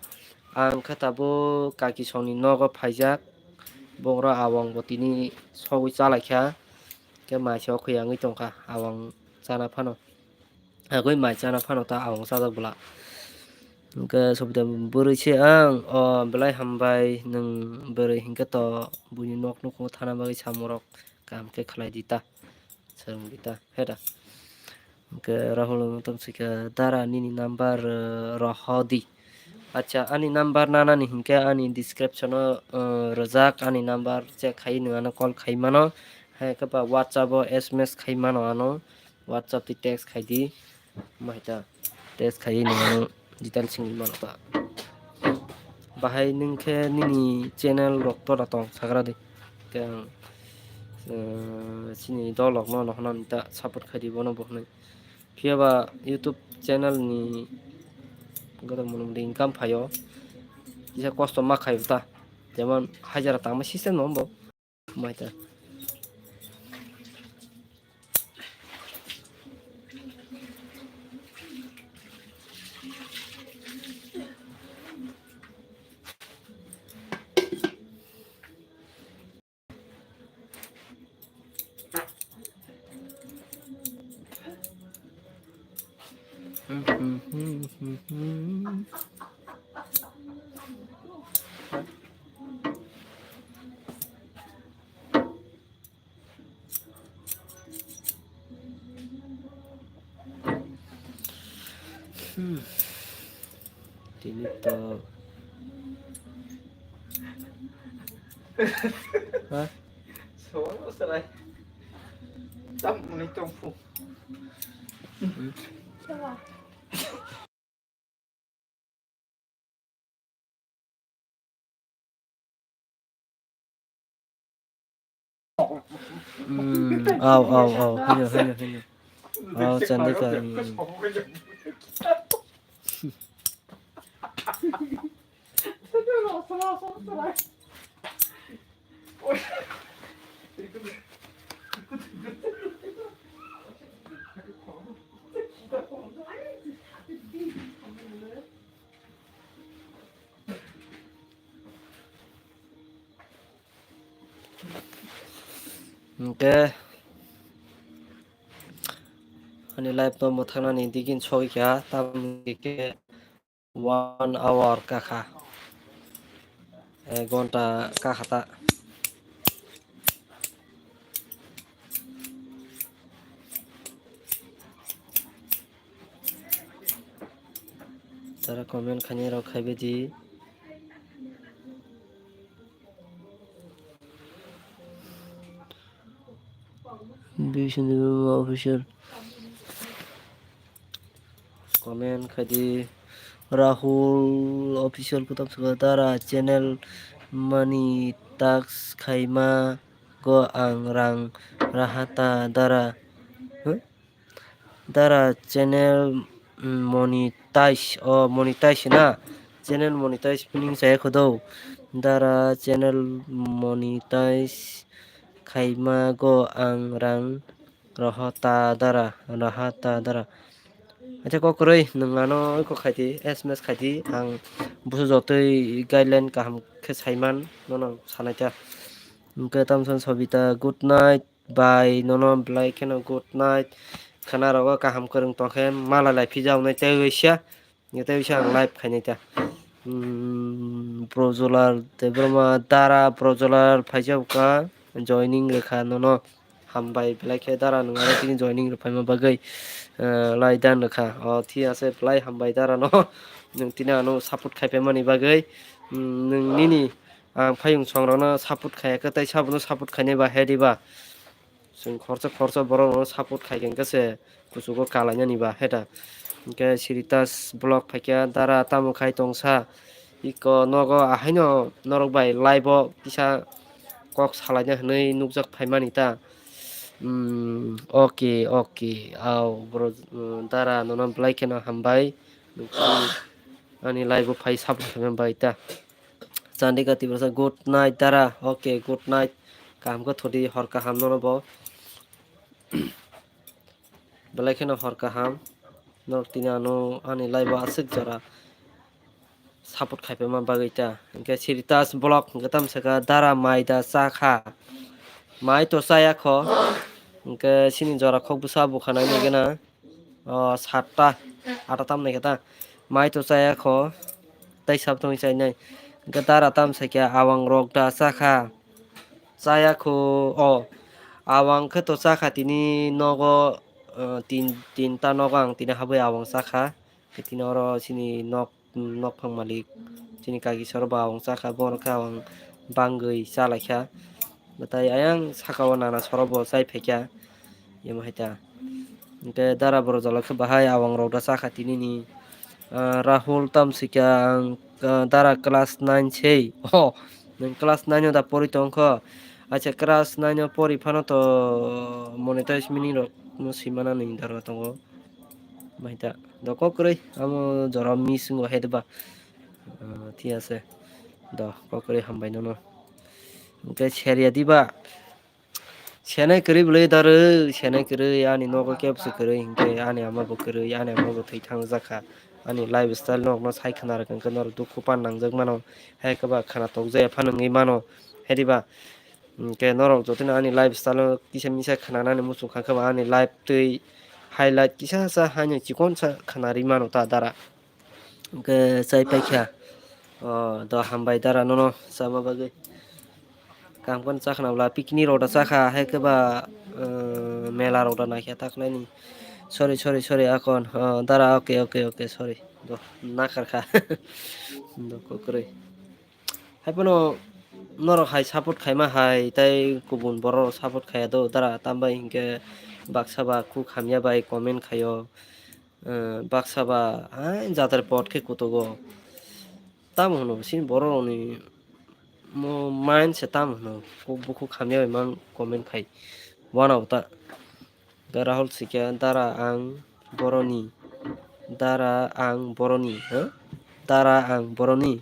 Ang khe tabuk kaki songni nogo phaijak. Bohrok awang bo tini sogwi chalaikha. Khe mai se okhuya wngwi tongkha awang chana phano. Agwi mai chana phano ta awang chajak bwla. Hwnkhe sobita bwrwi se ang, o belai hambai nwng bwrwi hinkhe to buini nok nukhungo thana bagwi samungrok kaham khe khlai di ta. Swrwng di ta, he da. Hwnkhe Rahul no tong sikha, "Dara nini number, eh, rohodi." Acha, ani number nanani hinkhe ani description o, eh, rwjak, ani number check khai nwng ano call khai mano. Hai khe ba WhatsApp o S M S khai mano ano. WhatsApp twi text khai di. Mai ta text khai nwng ano detail singwi mano ta. Bahai nwng khe nini channel rok tora tong sagra di. Khe ang, eh, chini dolok no nohna ta support khai di bono bo hwnwi. Phiya ba YouTube channel ni gotor mwnwi income phaio. Kisa kosto ma khaio ta. Jemon hajara tangma system no bo. Mai ta. Hmm. Tini to. Ha? Sono serai. Tam ni tongfu. Hmm. Hmm, au, au, au, hino, hino, hino. Au, Chandika, hmm. Hwnkhe ani live no mwthaknani digin sogwi kha, tamoni khe one hour kakha, ek ghonta kakha ta. Tara comment khainai rok khaibai di. Bisnu Debbarma official. comment khaidi. Rahul official kutam saka dara channel monetize khaima go ang rang rahata dara. Huh? Dara channel, mm, monetize, o monetize na, channel monetize pining saya khodo. Dara channel monetize khaima go ang rang rohota dara, rahata dara. Acha kok kwrwi nwng ano kok khaidi, S M S khaidi, ang busu jotoi guideline kaham khe saiman nono sanaita. Hwnkhe tamson Sobita, good night. Bai nono belai kheno good night. Khana rogo kaham kwrwng tongkhe malai lai phijak nai tei waisa. Tei waisa ang live khainai ta. Hmm, Brojolar Debbarma dara Brojolar phaijak ka joining rwkha nono. Hambai belai khe dara nwng aro tini joining rwphaima bagwi, eh, lai dan rwkha. O thik ase belai hambai dara no. Nwng tini ano support khaipaimani bagwi. Hmm, nwng nini ang phayung songrokno support khaiya khe tei sabono support khainai ba hedi ba. Chwng khoroksa khoroksa borok rokno support khai khe se kuchugo kalainani ba heta. Hwnkhe Siritas vlog phaikha dara tamo khai tongsa. Iko nogo ahaino norok bai live o kisa kok salaina hwnwi nukjak phaimani ta. Hmm, okay, okay. Au, bro, hmm, dara nono belai kheno hambai. Nukjak ani live o phai support khaimani bai ta. Chandika Tiprasa, good night dara. Okay, good night. Kaham khe thudi, hor kaham nono bo. Belai kheno hor kaham. Norok tini ano ani live o aswk jora support khaipaima bagwi ta. Hwnkhe Siritas vlog hwnkhe tamo sakha dara mai da cha kha. Mai to chaya kho. Hwnkhe chini jora khok bwsa bukhanai nai gana. O satta, atta tam nai khe ta. Mai to chaya kho. Tei sab tongwi chainai. Hwnkhe dara tam sakha awang rok da cha kha. Chaya kho. O awang khe to cha kha tini nogo, o, tin, tinta nogo ang tini habwi awang cha kha. Tini oro chini nok, nok phang malik chini kaki soro bo awang cha kha, borok khe awang bangwi cha lai kha. Bwtai ayang saka o nana soro bo chai phai kha. Emo hai ta. Hwnkhe dara borok jala khe bahai awang rok da cha kha tini ni. Ah, Rahul tam sika ang, ah, dara class nine sei. Oh, nwng class nine o da pori tong kho. Acha class nine o pori phano to monetize meaning rok no swi mana ni dara tongo. Bai ta. Do kok kwrwi amo jora miss wngwi hai diba. Ah, thik ase. Do kok kwrwi hambai nono. Hwnkhe share ya diba. Senai kwrwi bwlwi daro, senai kwrwi ani nogo kebsa kwrwi hinkhe ani ama bo kwrwi, ani ama bo thwi thang jakha. Ani lifestyle norokno sai khna rwkha hinkhe norok dukhu pan nangjak mano. Hai khe ba khna tokjaya phano wngwi mano. Hai diba? Hinkhe norok jotono ani lifestyle o kisa misa khna nani muchung kha khe ba ani life twi highlight kisa sa haino chikon sa khna rwi mano ta dara. Hwnkhe chai paikha. O, do hambai dara nono chama bagwi. Kaham kheno chakha nabla picnic rok da chakha, hai khe ba, eh, mela rok da naikha takhlaini. Sorry, sorry, sorry, akon. O, dara, okay, okay, okay, sorry. Do, nakharkha. Do, kokrwi. Haiphano norok hai support khaima hai, tei kubun borok rok support khaiya do, dara tambai hinkhe baksa ba kuk hamya bai comment khaio. Eh, baksa ba hai jatar pot khe kutugo. Tamo hwno, chini borok rokni mo-, mind se tamo hwno, kuk bukhuk hamya bai mang comment khai. Wanao ta. Ga Rahul sikya, dara ang boroni. Dara ang boroni, ha? Dara ang boroni.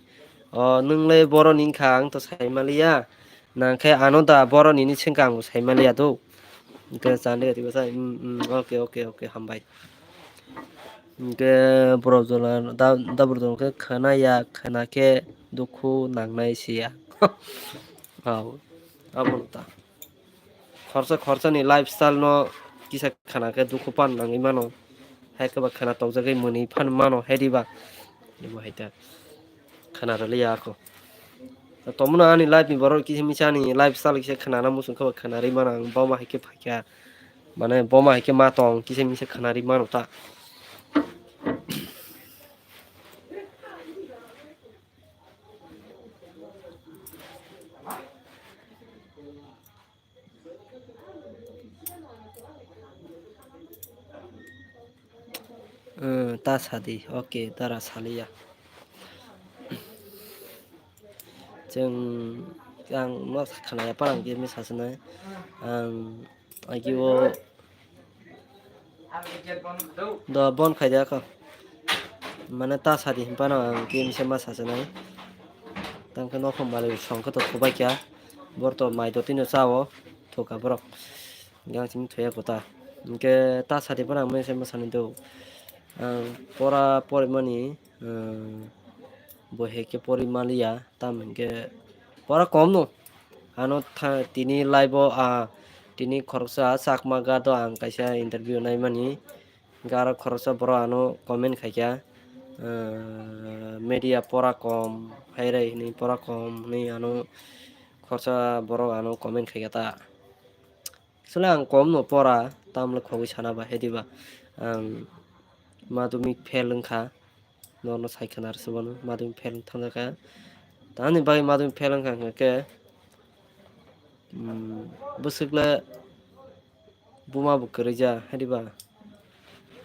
O, nwng le boroni wngkha, ang to sai maliya. Nang khe ano da boroni ni sengkha ang bo sai maliya do. Hwnkhe chande gati bwsa, mm, mm, okay, okay, okay, hambai. Hwnkhe borok jola da, da borok jola khe khwna ya, khwna khe dukhu nangnai se ya. Hao, abono ta. Khorsa khorsa ni lifestyle no kisa khwna khe dukhu pan nangwi mano. Hai khe ba khwna tokjagwi mwnwi phan mano, hai diba? Imo hai ta. Khwna rwliya ako. Tomono ani life ni borok kisa misa ani lifestyle kisa khwnana muchung khe ba khwna rwi mano ang, boma hai khe phaikha. Mane boma hai khe ma tong kisa misa khwna rwi mano ta. Eh, ta sadi. Okay, dara saliya. Chwng ang no khnaya parang khe misa sanai. Ang agi o do bon khaida kho. Mane ta sadi himpano ang khe misa ma sa sanai. Tang khe nokhong mali song khe to thubai kha. Bor to mai do tino chao thoka borok. Gang simi thoya kota. Hingke ta sadi phano ang mese mwsani do. Ang pora porimani, ah, bo heke pori maliya, tam hingke pora kom no. Ano tha-, tini live o, ah, tini khoroksa Chakma Guard o ang kaisa interview naimani. Hingke aro khoroksa borok ano comment khaikha, ah, media pora kom, hairai hinui pora kom hinui ano khoroksa borok ano comment khaikha ta. Swle ang kom no pora, tamle khogwi sana ba, hediba ang madhyamik fail wngkha, norno sai khna rwsubano madhyamik fail wng thangjak kha. Tamni bagwi madhyamik fail wngkha hwnkhe, um, bwswkle buma bo kwrwija, hediba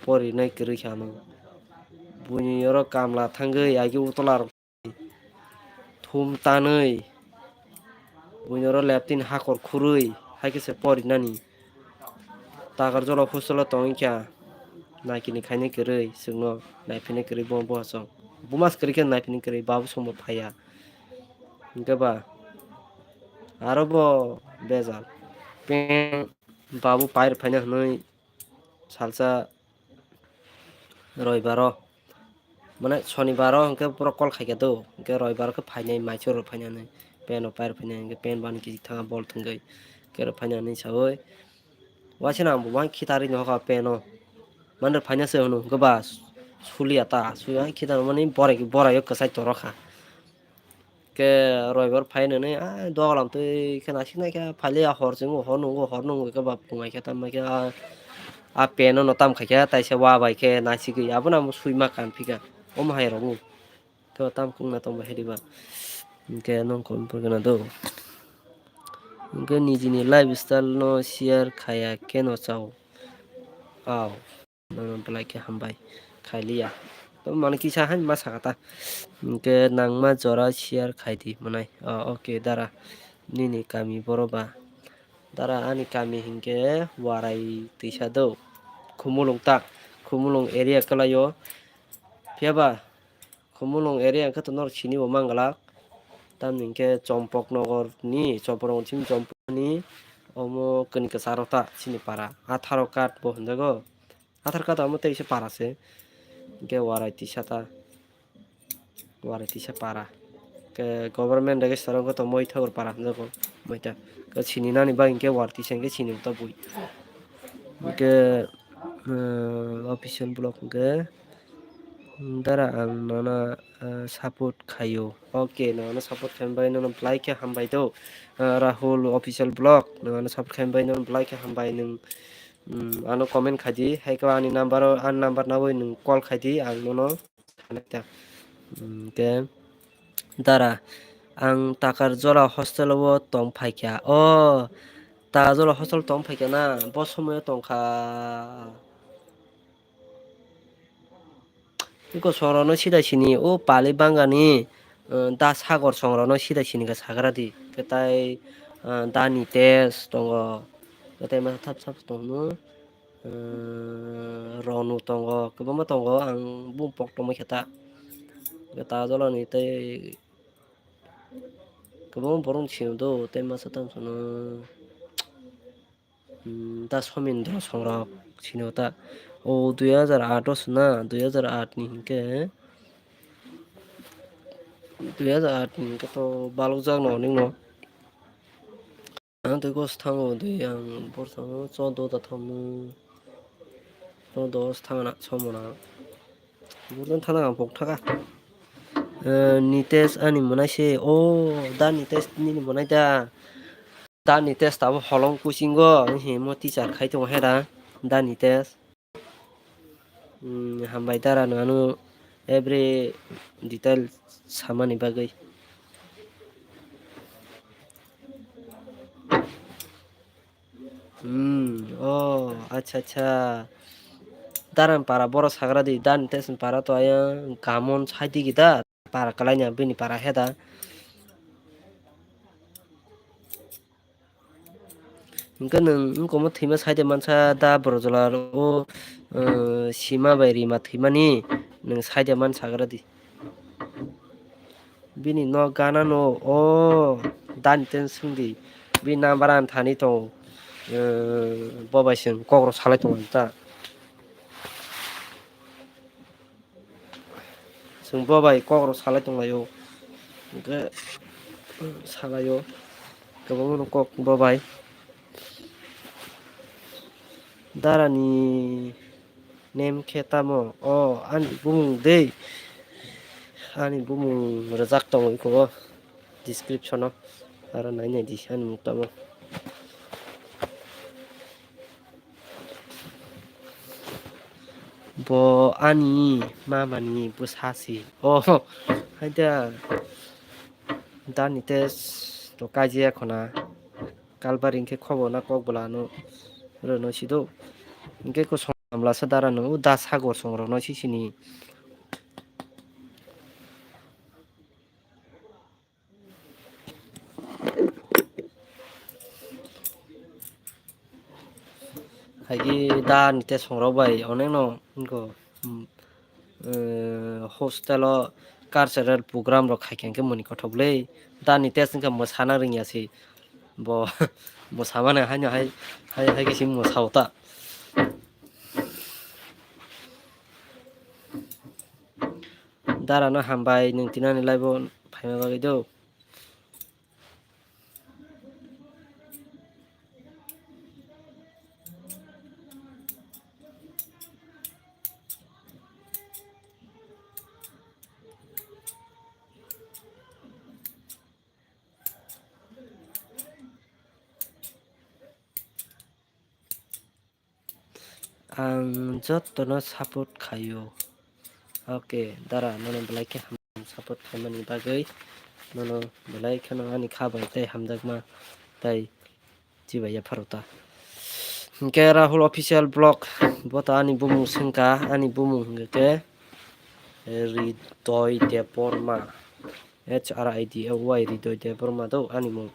porinai kwrwi kha ano. Buini oro kamla thangwi agi utla rok thum tanwi, buini oro leptin hakor khurwi, hai khe se porinani. Takar jolo hostel o tongwi kha, naikini khainai kwrwi, chwngno naiphinai kwrwi, bo, bo aswk. Buma se kwrwi khe naiphinai kwrwi, babu songbo phaiya. Hwnkhe ba, aro bo bejal. Peng babu pair phaina hwnwi salsa Roibaro, mane sonibaro hwnkhe borok call khaikha do, hwnkhe roibaro khe phainai, maichoro phainani, peno pair phainai, hwnkhe pen bani kisi thanga bol thwngwi, kero phainani saui, waisano ang bo uain khitarwi nohokha peno, mane phaina se hwno, hwnkhe ba suliya ta, suliya khitar mani borai, boraio kwchai torokha. Khe roibaro phai nwnwi, "Ah, dogalam twi khe naisik nai khe, phailiya hor chwngo, hor nungo, hor nungo," khe ba phungai khe, tamo khe a, a pen no tam khai khe, taisa wa bai khe naisigwi, abono amo swi ma kan phika, omo hai rok ni. Khe tam kung na tong bai hai diba. Hwnkhe nong kom por gana do. Hwnkhe nijini lifestyle no share khaya khe no chao. Aw. Nono belai khe hambai khailiya. To mane kisa hai ma saka ta. Hwnkhe nangma jora share khai di mwnai. Oh, okay, dara. Nini kami boro ba? Dara, ani kami hinkhe Warai twisa do. Khumulwng ta. Khumulwng area kwlaio. Phiya ba? Khumulwng area hwnkhe to norok sini bo manglak. Tamni hwnkhe Chompok Nogor ni, Chompok Nogor simi Chompok ni omo kani kwcharo ta chini para. Atharo card bo hwnjago. Athar card amo tei se para se. Hwnkhe Warai tisa ta. Warai tisa para. Ke government register wngkha to Moithagur para hwnjago. Moita. Ke sini nani bagwi hwnkhe Warai tisa hwnkhe sini ta bui. Hwnkhe, eh, official block hwnkhe, dara ang nono, eh, support khaio. Okay, nono support khaimani bagwi nono belai khe hambai do. Eh, Rahul official block, nono support khaimani bagwi nono belai khe hambai nwng. Hmm, ano comment khai di, hai khe ani number o, ani number nabwi nwng call khai di, ang nono sanai ta. Hmm, ke dara, ang Takarjola hostel o tong phai kha. O, Takarjola hostel tong phai kha na, bo somoi o tong kha. Iko songrokno sida sini, o pali bangani, eh, da sagor songrokno sida sini khe sagra di. Khe tai, eh, da Nitesh tongo. Khe tai masa thap thap tongno, eh, Ronu tongo, kwbangma tongo, ang bumung pok tongma khe ta. Khe ta jolani tei kwbangma borok sini do, tei masa tamo sono. Hmm, da Somindra songrok sini ta. O dui hajar aat o sona, dui hajar aat ni hinkhe, dui hajar aat ni hinkhe to balok jak no onek no. Ang tei gos thango dui ang bor thango chodo da thango. Chodo os thangna somona. Burdan thana ang pok thaka. Eh, Nitesh ani mwnai se. O, da Nitesh nini mwnai da. Da Nitesh tabo holong kuchingo, himo teacher khai tongo hera. Da Nitesh. Hmm, hambai dara no ano every detail samani bagwi. Hmm, oh, acha, acha. Daran para boro sagra di, dan tes para to ayang kamon sai di gida, para kalai nya bini para heda. Hingke nwng wngkomo thwima saide mansa da borok jola o, eh, sima bai rima thwimani nwng saide man sagra di. Bini nok gana no o dani ten swngdi. Bini number ang thani tongo. Eh, bo bai chwng kok rok salai tongo ta. Chwng bo bai kok rok salai tonglaio. Hingke salaio. Kwbangma no kok bo bai. Darani name khe tamo? O ani bumung de. Ani bumung rwjak tongo iko o description o. Aro nai nai di ani mung tamo. Bo ani mamani bwsa si. Oh, haida. Dani test to kaijia khona. Kalbari hingke khobo na kok bwla no rwno sido. Hingke ko song amla sa dara no da sagor song rok no sisini. Haigi da ni te songrok bai onek no wngkho, mm, eh, hostel o cultural program rok khai khe moni kothok le da ni test wngkha mwsana rwngya se bo mwsamani haino hai hai hai khe se mwsao ta. Dara no hambai nwng tinani live o phaima bagwi do. Ang jotono support khaio. Oke, dara, nono belai khe ham support khaimani bagwi. Nono belai kheno ani kha bai tei hamjakma tei chibai yapharo ta. Hingke Rahul Official Vlog, bo ta ani bumung swngkha, ani bumung hingke Ridoi Debbarma, H R I D O Y, Ridoi Debbarma do ani mung.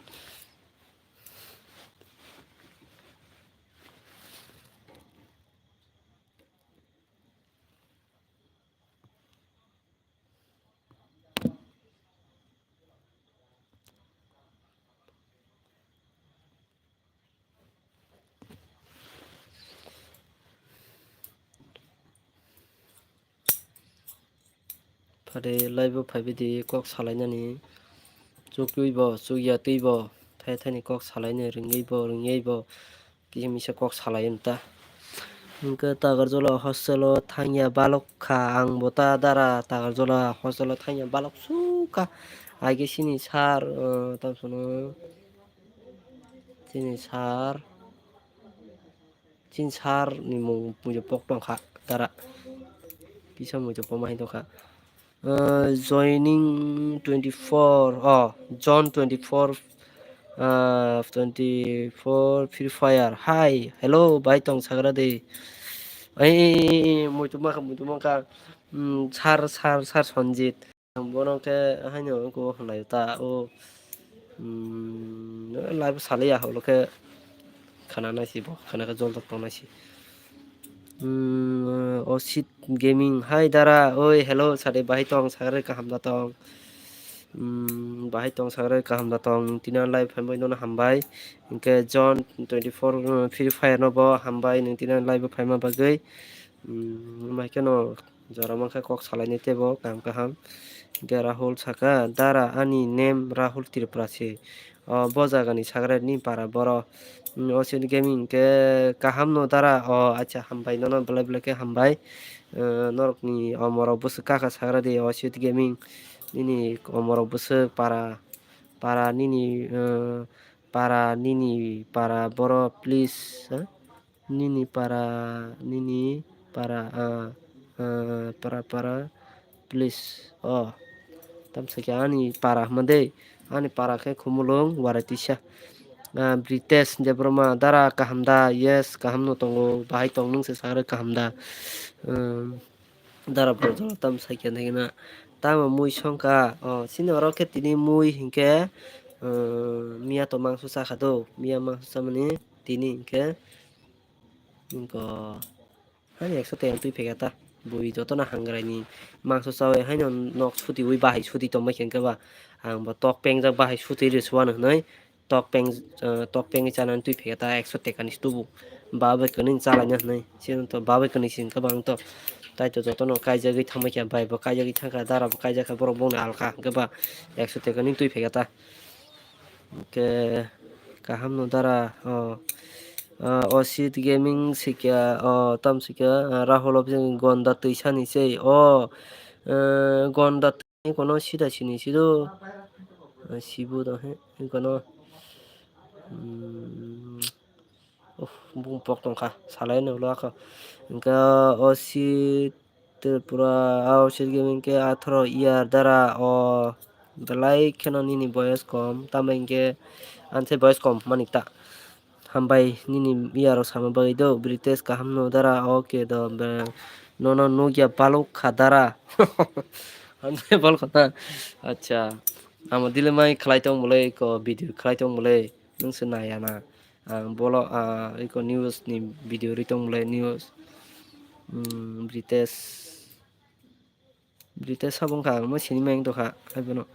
Phade live o phaibaidi kok salainani chukwi bo chukya twi bo thai thani kok salainai rwngwi bo rwngwi bo kisa misa kok salai ta. Hwnkhe Tagarjola hostel o thangya balok kha ang bo ta dara Tagarjola hostel o thangya balok sukha. Aige sini sar, uh, tamsono sini sar. Chini sar ni mung muitu pok tongkha dara. Kisa muitu pok ma hai tongkha. Uh, joining twenty four, oh, John twenty four, uh, twenty four Free Fire. Hi, hello, bai tong sagra de. Ai, muitu ma kha, muitu ma kha. Hmm, sar, sar, sar Sanjit. Ang bono khe haino wngkuk hwnlai ta o, mm, live salai ya holo khe khana naisi bo, khana khe jol tok tong naisi. Mm, Osit Gaming, hi dara, oi, hello, sade bahai tong, sagre kaham da tong. Mm, bahai tong, sagre kaham da tong, tini live phaimani nono hambai. Hwnkhe John twenty four, mm, Free Fire no bo hambai, nwng tini live phaima bagwi. Mm, mai kheno. Jora mankha kok salainai teibo kaham kaham. Hingke Rahul saka, "Dara, ani name Rahul Tripura se. O, bo jagani sagra ni para boro." Hmm, Osit Gaming hingke, "Kaham no dara?" O, acha, hambai, nono belai belai khe hambai. Eh, norokni omorok bwswk kaka sagra di, Osit Gaming. Nini omorok bwswk para, para nini, eh, para nini para boro, please, ha? Nini para, nini para, ah, ah, para, para, please. Oh, tamsa khe ani para hwnma de, ani para khe Khumulwng Waratisa. Ah, Britesh Debbarma, dara kaham da? Yes, kaham no tongo. Bahai tong nwng se sakhe kaham da? Um, dara bro jola tam sakya nai na. Tamo mui songkha. Oh, sini oro khe tini mui hinkhe, um, miya to mangso chakha do. Miya mangso chamani tini hinkhe. Inko. Hani ekso teng twi phekha ta. Bui jotono hangrai ni mangso chawi haino nok sutiwi bahai suti tongma khe ba. Ang bo tok pengjak bahai suti ri suano hwnwi. Tok peng, eh, tok pengwi chanani twi phekha ta ekso tekani tubu. Babai kwnwi chalaina hwnwi. Chini to babai kwnwi sini kabang to. Tai to jotono kaijagwi thangma khe bai bo kaijagwi thangkha dara bo kaijakha borok bongni alka hwnkhe ba ekso tekani twi phekha ta. Hwnkhe kaham no dara, oh. Ah, Osit Gaming sikya, oh, tam sikya, ah, Rahul Office Gonda twi sani sei, oh, eh, Gonda twi kono sida sini sido, ah, sibo do he, kono, hmm, uff, bung pok tongkha, salai no lo ako, hwnkhe Osit Tripura, ah, Osit Gaming khe atharo year dara, o belai kheno nini boyos kom, tamo hinkhe ang se boyos kom mani ta. Hambai nini year rok sama bagwi do, Britesh kaham no dara, okay do, be-, nono nukya baluk kha dara. Hambai baluk kha ta. Acha, amo dile mai khlai tong bolai ko, video khlai tong bolai, nwng se naya na. Ang bolo, ah, iko news ni video ri tong bolai news. Hmm, Britesh. Britesh sabo wngkha ang mo sini mai wng tongkha. Haiphano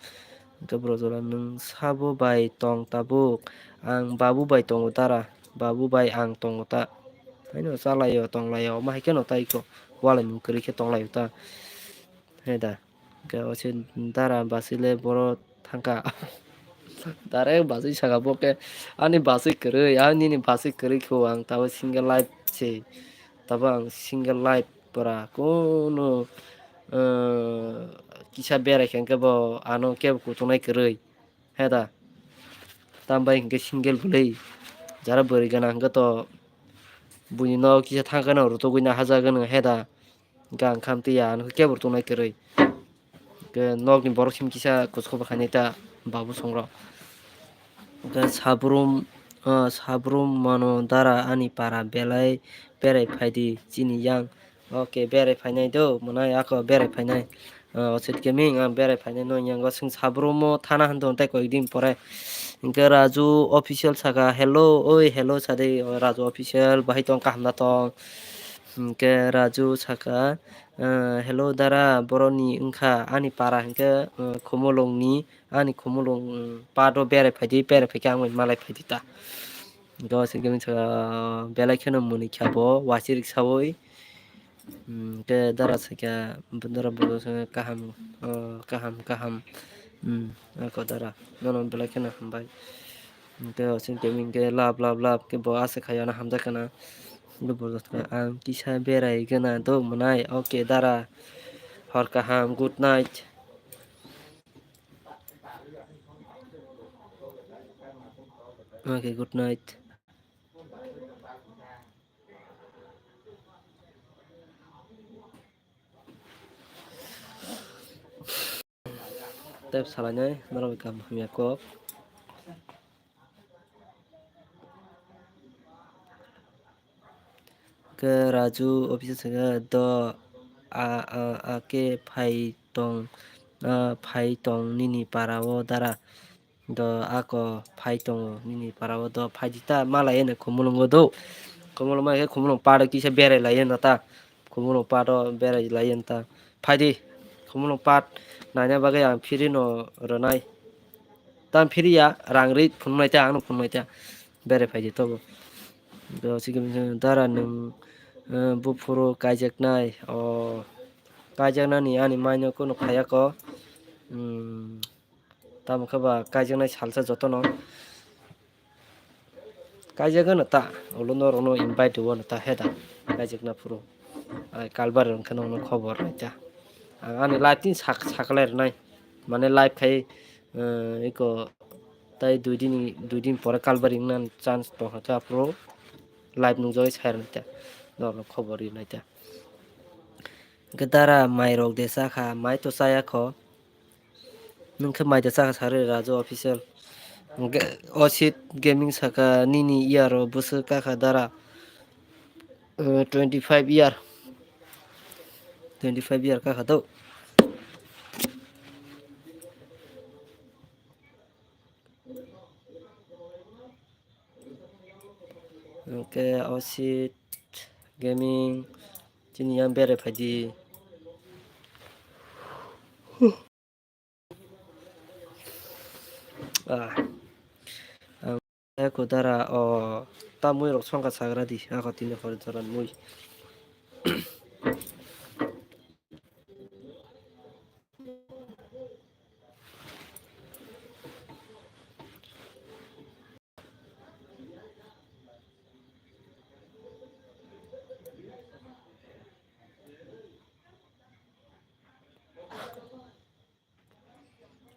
hwnkhe bro jola nwng sabo bai tong tabuk. Ang babu bai tongo dara. Babu bai ang tongo ta. Haino chalaio tonglaio. Omo hai kheno ta iko. Walai mung kwrwi khe tonglaio ta. Hai da. Hwnkhe o se dara basile boro thangkha. Direct basui saka bo khe, ani basui kwrwi, ani nini basui kwrwi kho ang tabo single life se. Tabo ang single life pura kunu, eh, kisa berai khe hwnkhe bo ano kebo kutunai kwrwi. He da. Tambai hwnkhe single bwlwi. Jara bwrwi gana hwnkhe to buini nok kisa thangkheno rutugwi na hajakgwno he da. Hwnkhe ang khamtwi ya, ano khe kebo rwtwknai kwrwi. Hwnkhe nokni borok simi kisa kuchukbo khainai ta babu songrok. Hwnkhe sabrum, ah, sabrum mano dara ani para belai berai phaidi chini yang. Oke, berai phainai do, mwnai ako berai phainai. Ah, Osit Gaming, ang berai phainai no yang o chwng sabrumo thana hwn tong tei koikdin pore. Hwnkhe Raju Official saka, "Hello, oi hello," sadei, o Raju Official, bahai tong, kaham da tong? Hwnkhe Raju saka, "Eh, hello dara, boroni wngkha ani para," hwnkhe, eh, Khumulwngni, ani Khumulwng, mm, pato berai phaidi, berai phaikhe ang bai malai phaidi ta. Hwnkhe o singkhe saka, belai kheno mwnwi kha bo, wachirik saui. Hwnkhe dara sakya, dara bujo sakya, kaham, oh, kaham, kaham. Hmm, ako dara, nono belai kheno hambai. Hwnkhe o singkhe hwnkhe love, love, love khe bo aswk khaiyana hamjakgwna. Hwnkhe bujo sakya, ang kisa berai gana do mwnai. Okay, dara, hor kaham, good night. Okay, good night. Tep salainai, norok bai kaham hamya kok. Ke Raju office o saka do a, a, a ke phai tong, a, phai tong nini para o dara. Do ako phai tongo nini para o do phaidi ta malai ene Khumulwngo do. Khumulwng mai khe Khumulwng paro kisa berai lai eno ta. Khumulwng paro berai lai eno ta. Phaidi Khumulwng pat naina bagwi ang free no rwnai. Tam phiri ya rang ri phunuknai ta, ang no phunuknai ta. Berai phaidi tobo. Do sikhe dara nwng, eh, buphuru kaijaknai. O kaijaknani ani maino kunu phaiya ko. Hmm. Tamo khe ba kaijaknai salsa jotono. Kaijagano ta, ulo norokno invite rwo no ta heda. Kaijakna phuru. Ai kalbar rwng khe nokno khobor nai ta. Ang ani live tin sak-, saklai rwnai. Mane live khai, eh, iko tai dui din, dui din pore kalbar wngna chance tongkha ta phuru live nungjagwi sai rwnai ta. Norokno khobor rwnai ta. Hwnkhe dara mairok de chakha, mai to chaya kho. Nwng khe mai de chakha sari Raju official. Ge-, Osit Gaming saka nini year o bwswk kakha dara, eh, twenty five year, twenty five year kakha do. Hwnkhe Osit Gaming chini yang berai phaidi. Ah. Ang kudara o ta mui rok songkha sagra di ako tini hor jora mui.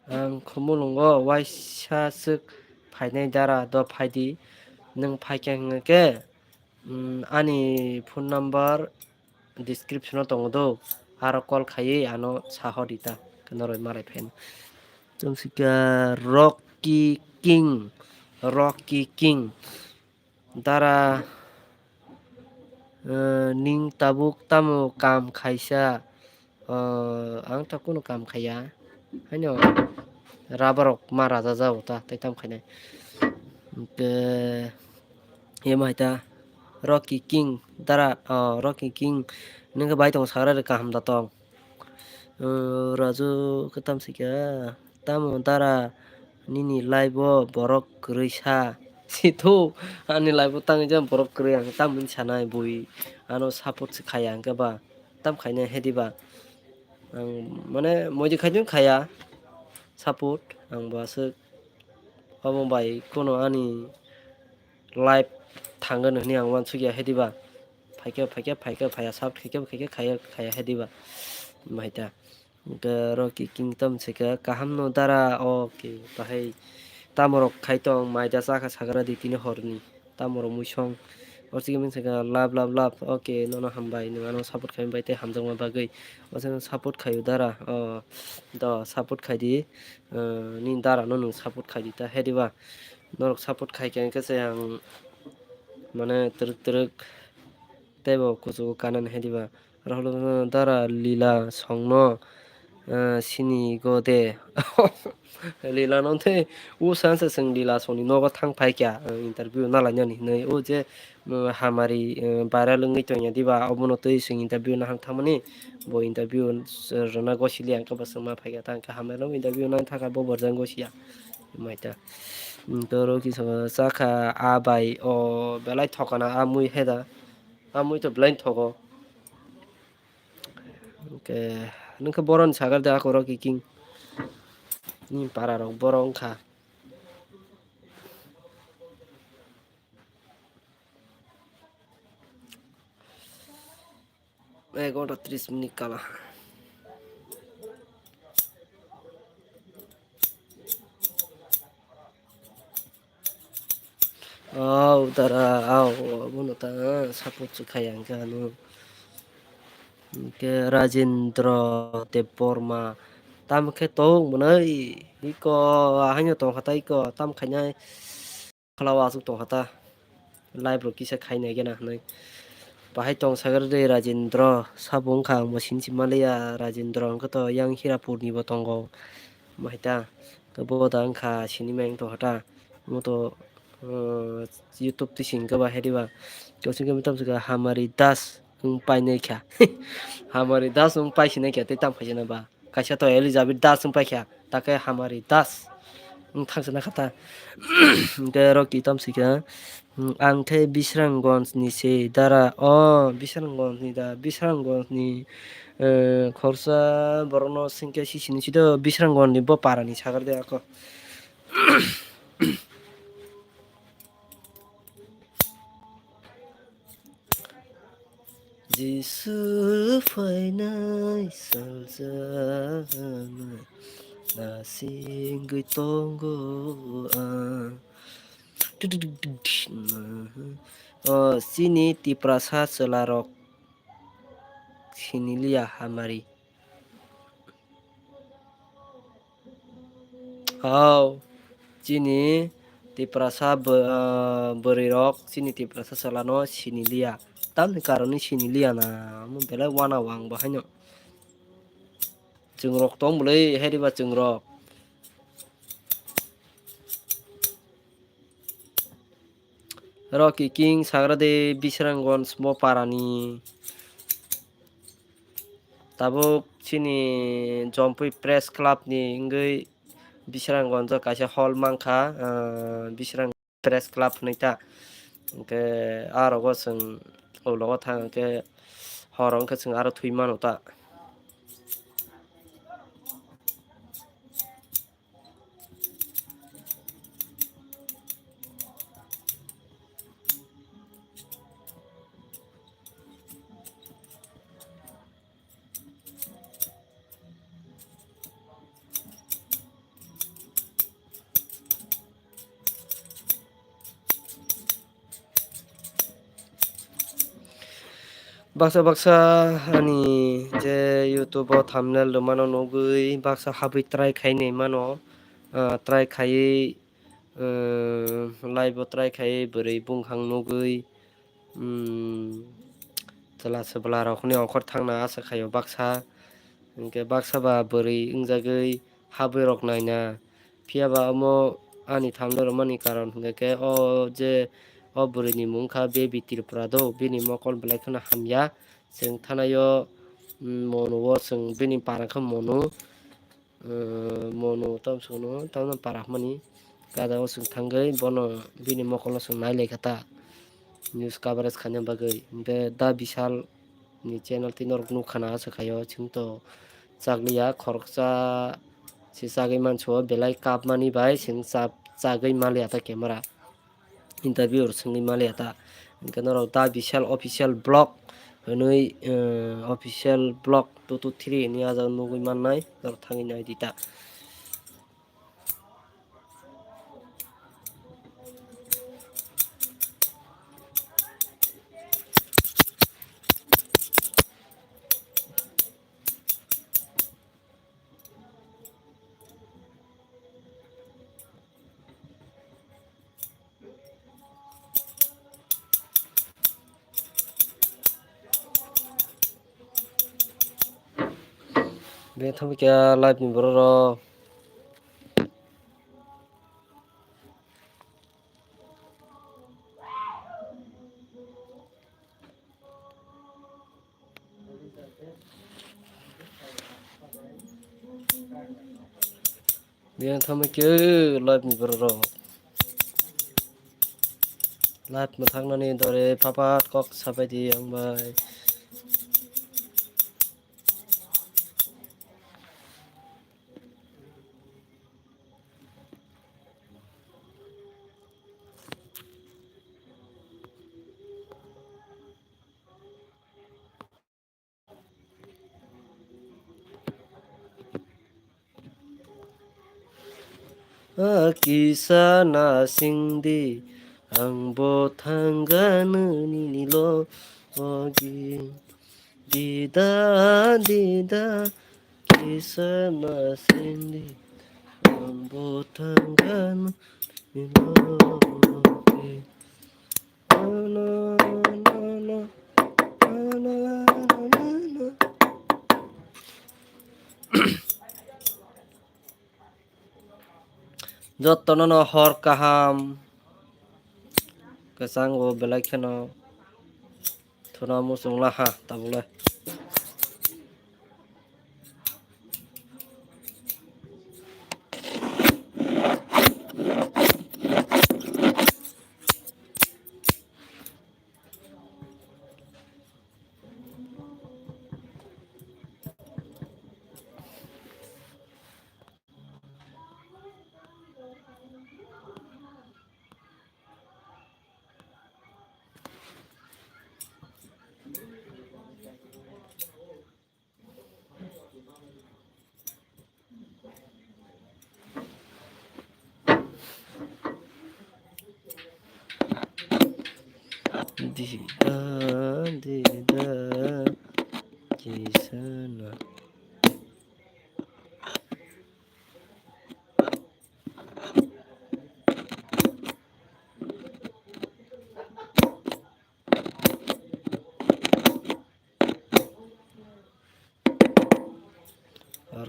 Ang khumulwngo waisa swk phainai dara do phaidi. Nwng phaikha hwnkhe, mm, ani phone number description o tongo do, aro call khaiwi ano sahordi ta, noroi malai phaino. Chwng swkha Rocky King, Rocky King. Dara, eh, ning tabuk tamo kam khaisa? Eh, ang ta kunu kam khaiya. Haino rubber rok ma raja jao ta, tei tam khainai. Hwnkhe, yemo hai ta, Rocky King, dara, oh, Rocky King, nwng khe bai tongo sagra rw kaham da tong. Eh, Raju khe tam swikha, tamo dara nini live o borok kwrwi sa? Sithok, ani live o tangwi jang borok kwrwi, ang tamo hwnwi sanai bui, ano support se khaiya hwnkhe ba, tam khainai hediba. Ang mane moidi khaidin khaiya support, ang bo aswk omo bai kono ani live thangwi hwnwi ang uansukya hediba. Phaikhe, phaikhe, phaikhe, phaiya, sap khaikhe, khaikhe, khaiya, khaiya, hediba. Mai ta. Hwnkhe oro ki king tam se khe, kaham no dara, o ki bahai. Tamo rok khai tong, mai da chakha sagra di tini horni. Tamo rok muisong. Oro chikhe mung se khe, love, love, love. O ki, nono hambai, nwng ano support khai bai tei hamjakma bagwi. O se support khaio dara. O, do support khai di. O, nini dara no nwng support khai di ta, hediba. Norok support khai khe, hwnkhe se ang mane twrwk twrwk teibo kuchugo kanani hediba. Rahul dara lila songno, eh, sini go de. Lila no tei o sansa chwng lila songni nogo thang phaikha, eh, interview nalainani hinwi. O je, mm, hamari, eh, viral wngwi tongya diba, obono twi chwng interview nahang thangmani. Bo interview, eh, rwna gosiliya, hwnkhe bo chwngma phaikha ta, hwnkhe hamari no interview nang thangkha, bo borjang gosiya. Mai ta. Toro kisa chakha a bai o belai thokana a mui heda. A mui to belai thogo. Hwnkhe nwng khe boron sagar de ako oro kiking. Ni para rok borok wngkha. Ek ghonta tris minit kala. Au dara, au, abono ta support se khai ang khe ano. Hwnkhe Rajendra Debbarma, tamo khe tong mwnai, iko, ahaino tong kha ta iko, tam khainai. Khala o aswk tong kha ta, live rok kisa khai nai gana hinwi. Bahai tong sagar de Rajendra, sabo wngkha ang bo sini si maliya, Rajendra wngkha to yang Hirapur ni bo tongo. Bahai ta, to bo da wngkha sini mai wng tong kha ta. Mo to, uh, YouTube twi sing kha ba hedi ba. To sing kha tam sing kha Hamari Das wng pai nai kha. Hamari Das wng pai sinai kha tei tam khai jana ba. Kaisa to Elizabeth Das wng paikha, ta khe Hamari Das wng thangsa na kha ta. Hwnkhe oro kitam swi kha, ang khe Bishranggonj ni se dara, o Bishranggonj ni da, Bishranggonj ni, eh, khorsa borok no swngkhe sisini side Bishranggonj ni bo para ni sagar de ako. Jisu phainai saljaknai, nasingwi tongo ang. O, chini Tiprasa chwlarok siniliya hamari. Hao. chini Tiprasa bw-, ah, bwrwi rok chini Tiprasa chwla no sini liya. Tamni karon ni sini liya na, omo belai wana o ang bo haino. Chwng rok tong bwlwi, hai riba chwng rok. Rocky King sagra de Bisranggonj bo parani. Tabuk chini Jompui Press Club ni wngwi Bisranggonj o kaisa hall mankha, ah, Bisrang Press Club hinwi ta. Hwnkhe ah rogo chwng ulogo thang hwnkhe hor wngkhe chwng aro thwi mano ta. Baksa baksa ani je YouTube o thumbnail rwmano nugwi baksa habwi try khai nai mano, ah, try khaiwi, ah, live o try khaiwi bwrwi bungkhang nugwi, hmm, chwla chwbwla rokni ongkhor thangna asa khaio baksa, hinkhe baksa ba bwrwi wngjagwi habwi rok naina. Phiya ba omo ani thumbnail rwmani karon hinkhe khe o je o bwrwini mung kha Baby Tripura do, bini mokol belai kheno hamya. Chwng thanaio, mm, mono o chwng bini para khe mono, eh, mono tam sono tamno para hwnmani gada o chwng thangwi bono bini mokol o chwng nai lai kha ta. News coverage khaina bagwi. Hinkhe Da Bishal ni channel tei norok nukha na aswk khaio, chwng to chakliya, khoroksa se chagwi mansuo, belai kapmani bai chwng chap-, chagwi manliya ta camera. Interview rok swngwi manliya ta. Hinkhe norok Da Bishal official vlog hwnwi, eh, official vlog two two three hwnwi ah jaga nugwi mannai, norok thangwi naidi ta. Bini thangwi khe live ni borok rok. Bini thangwi khe live ni borok rok. Live mwthang nani dore papat kok sabai di ang bai. A kisa nasing di, ang bo thangano nini logi. Dida, dida, kisa nasing di, ang bo thangano nini logi. Jotono no hor kaham. Kwchang bo belai kheno thuna muchung laha tabuk le. Dida, dida, kisana.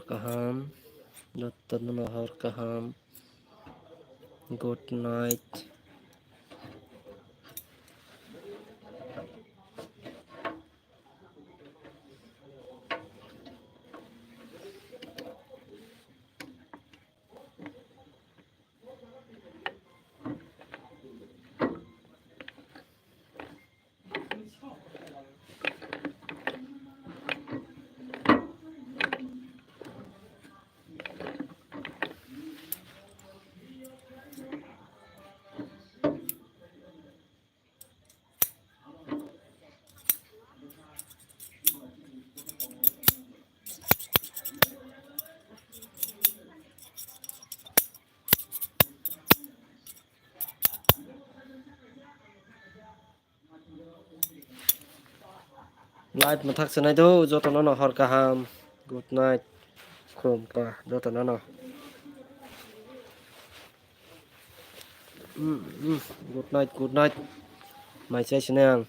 Kaham, jotono hor kaham. Good night. Live mwthak se nai do, jotono no hor kaham. Good night. Khulumkha jotono no. Mm, mm. Good night, good night. Mai chai sinai ang.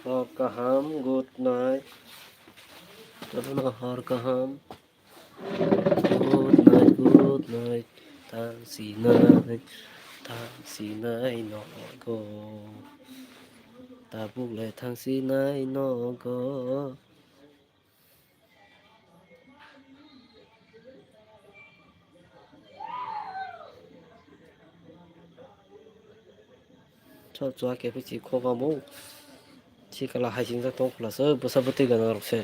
Hor kaham, good night. Jotono hor kaham. Good night, good night. Thang sinai, thang sinai nogo. Tabuk le thang sinai nogo. Chol chua khe phichi khokamo. Thikala hai singjak tong khwlasa bwsa bwtwi gana rok se.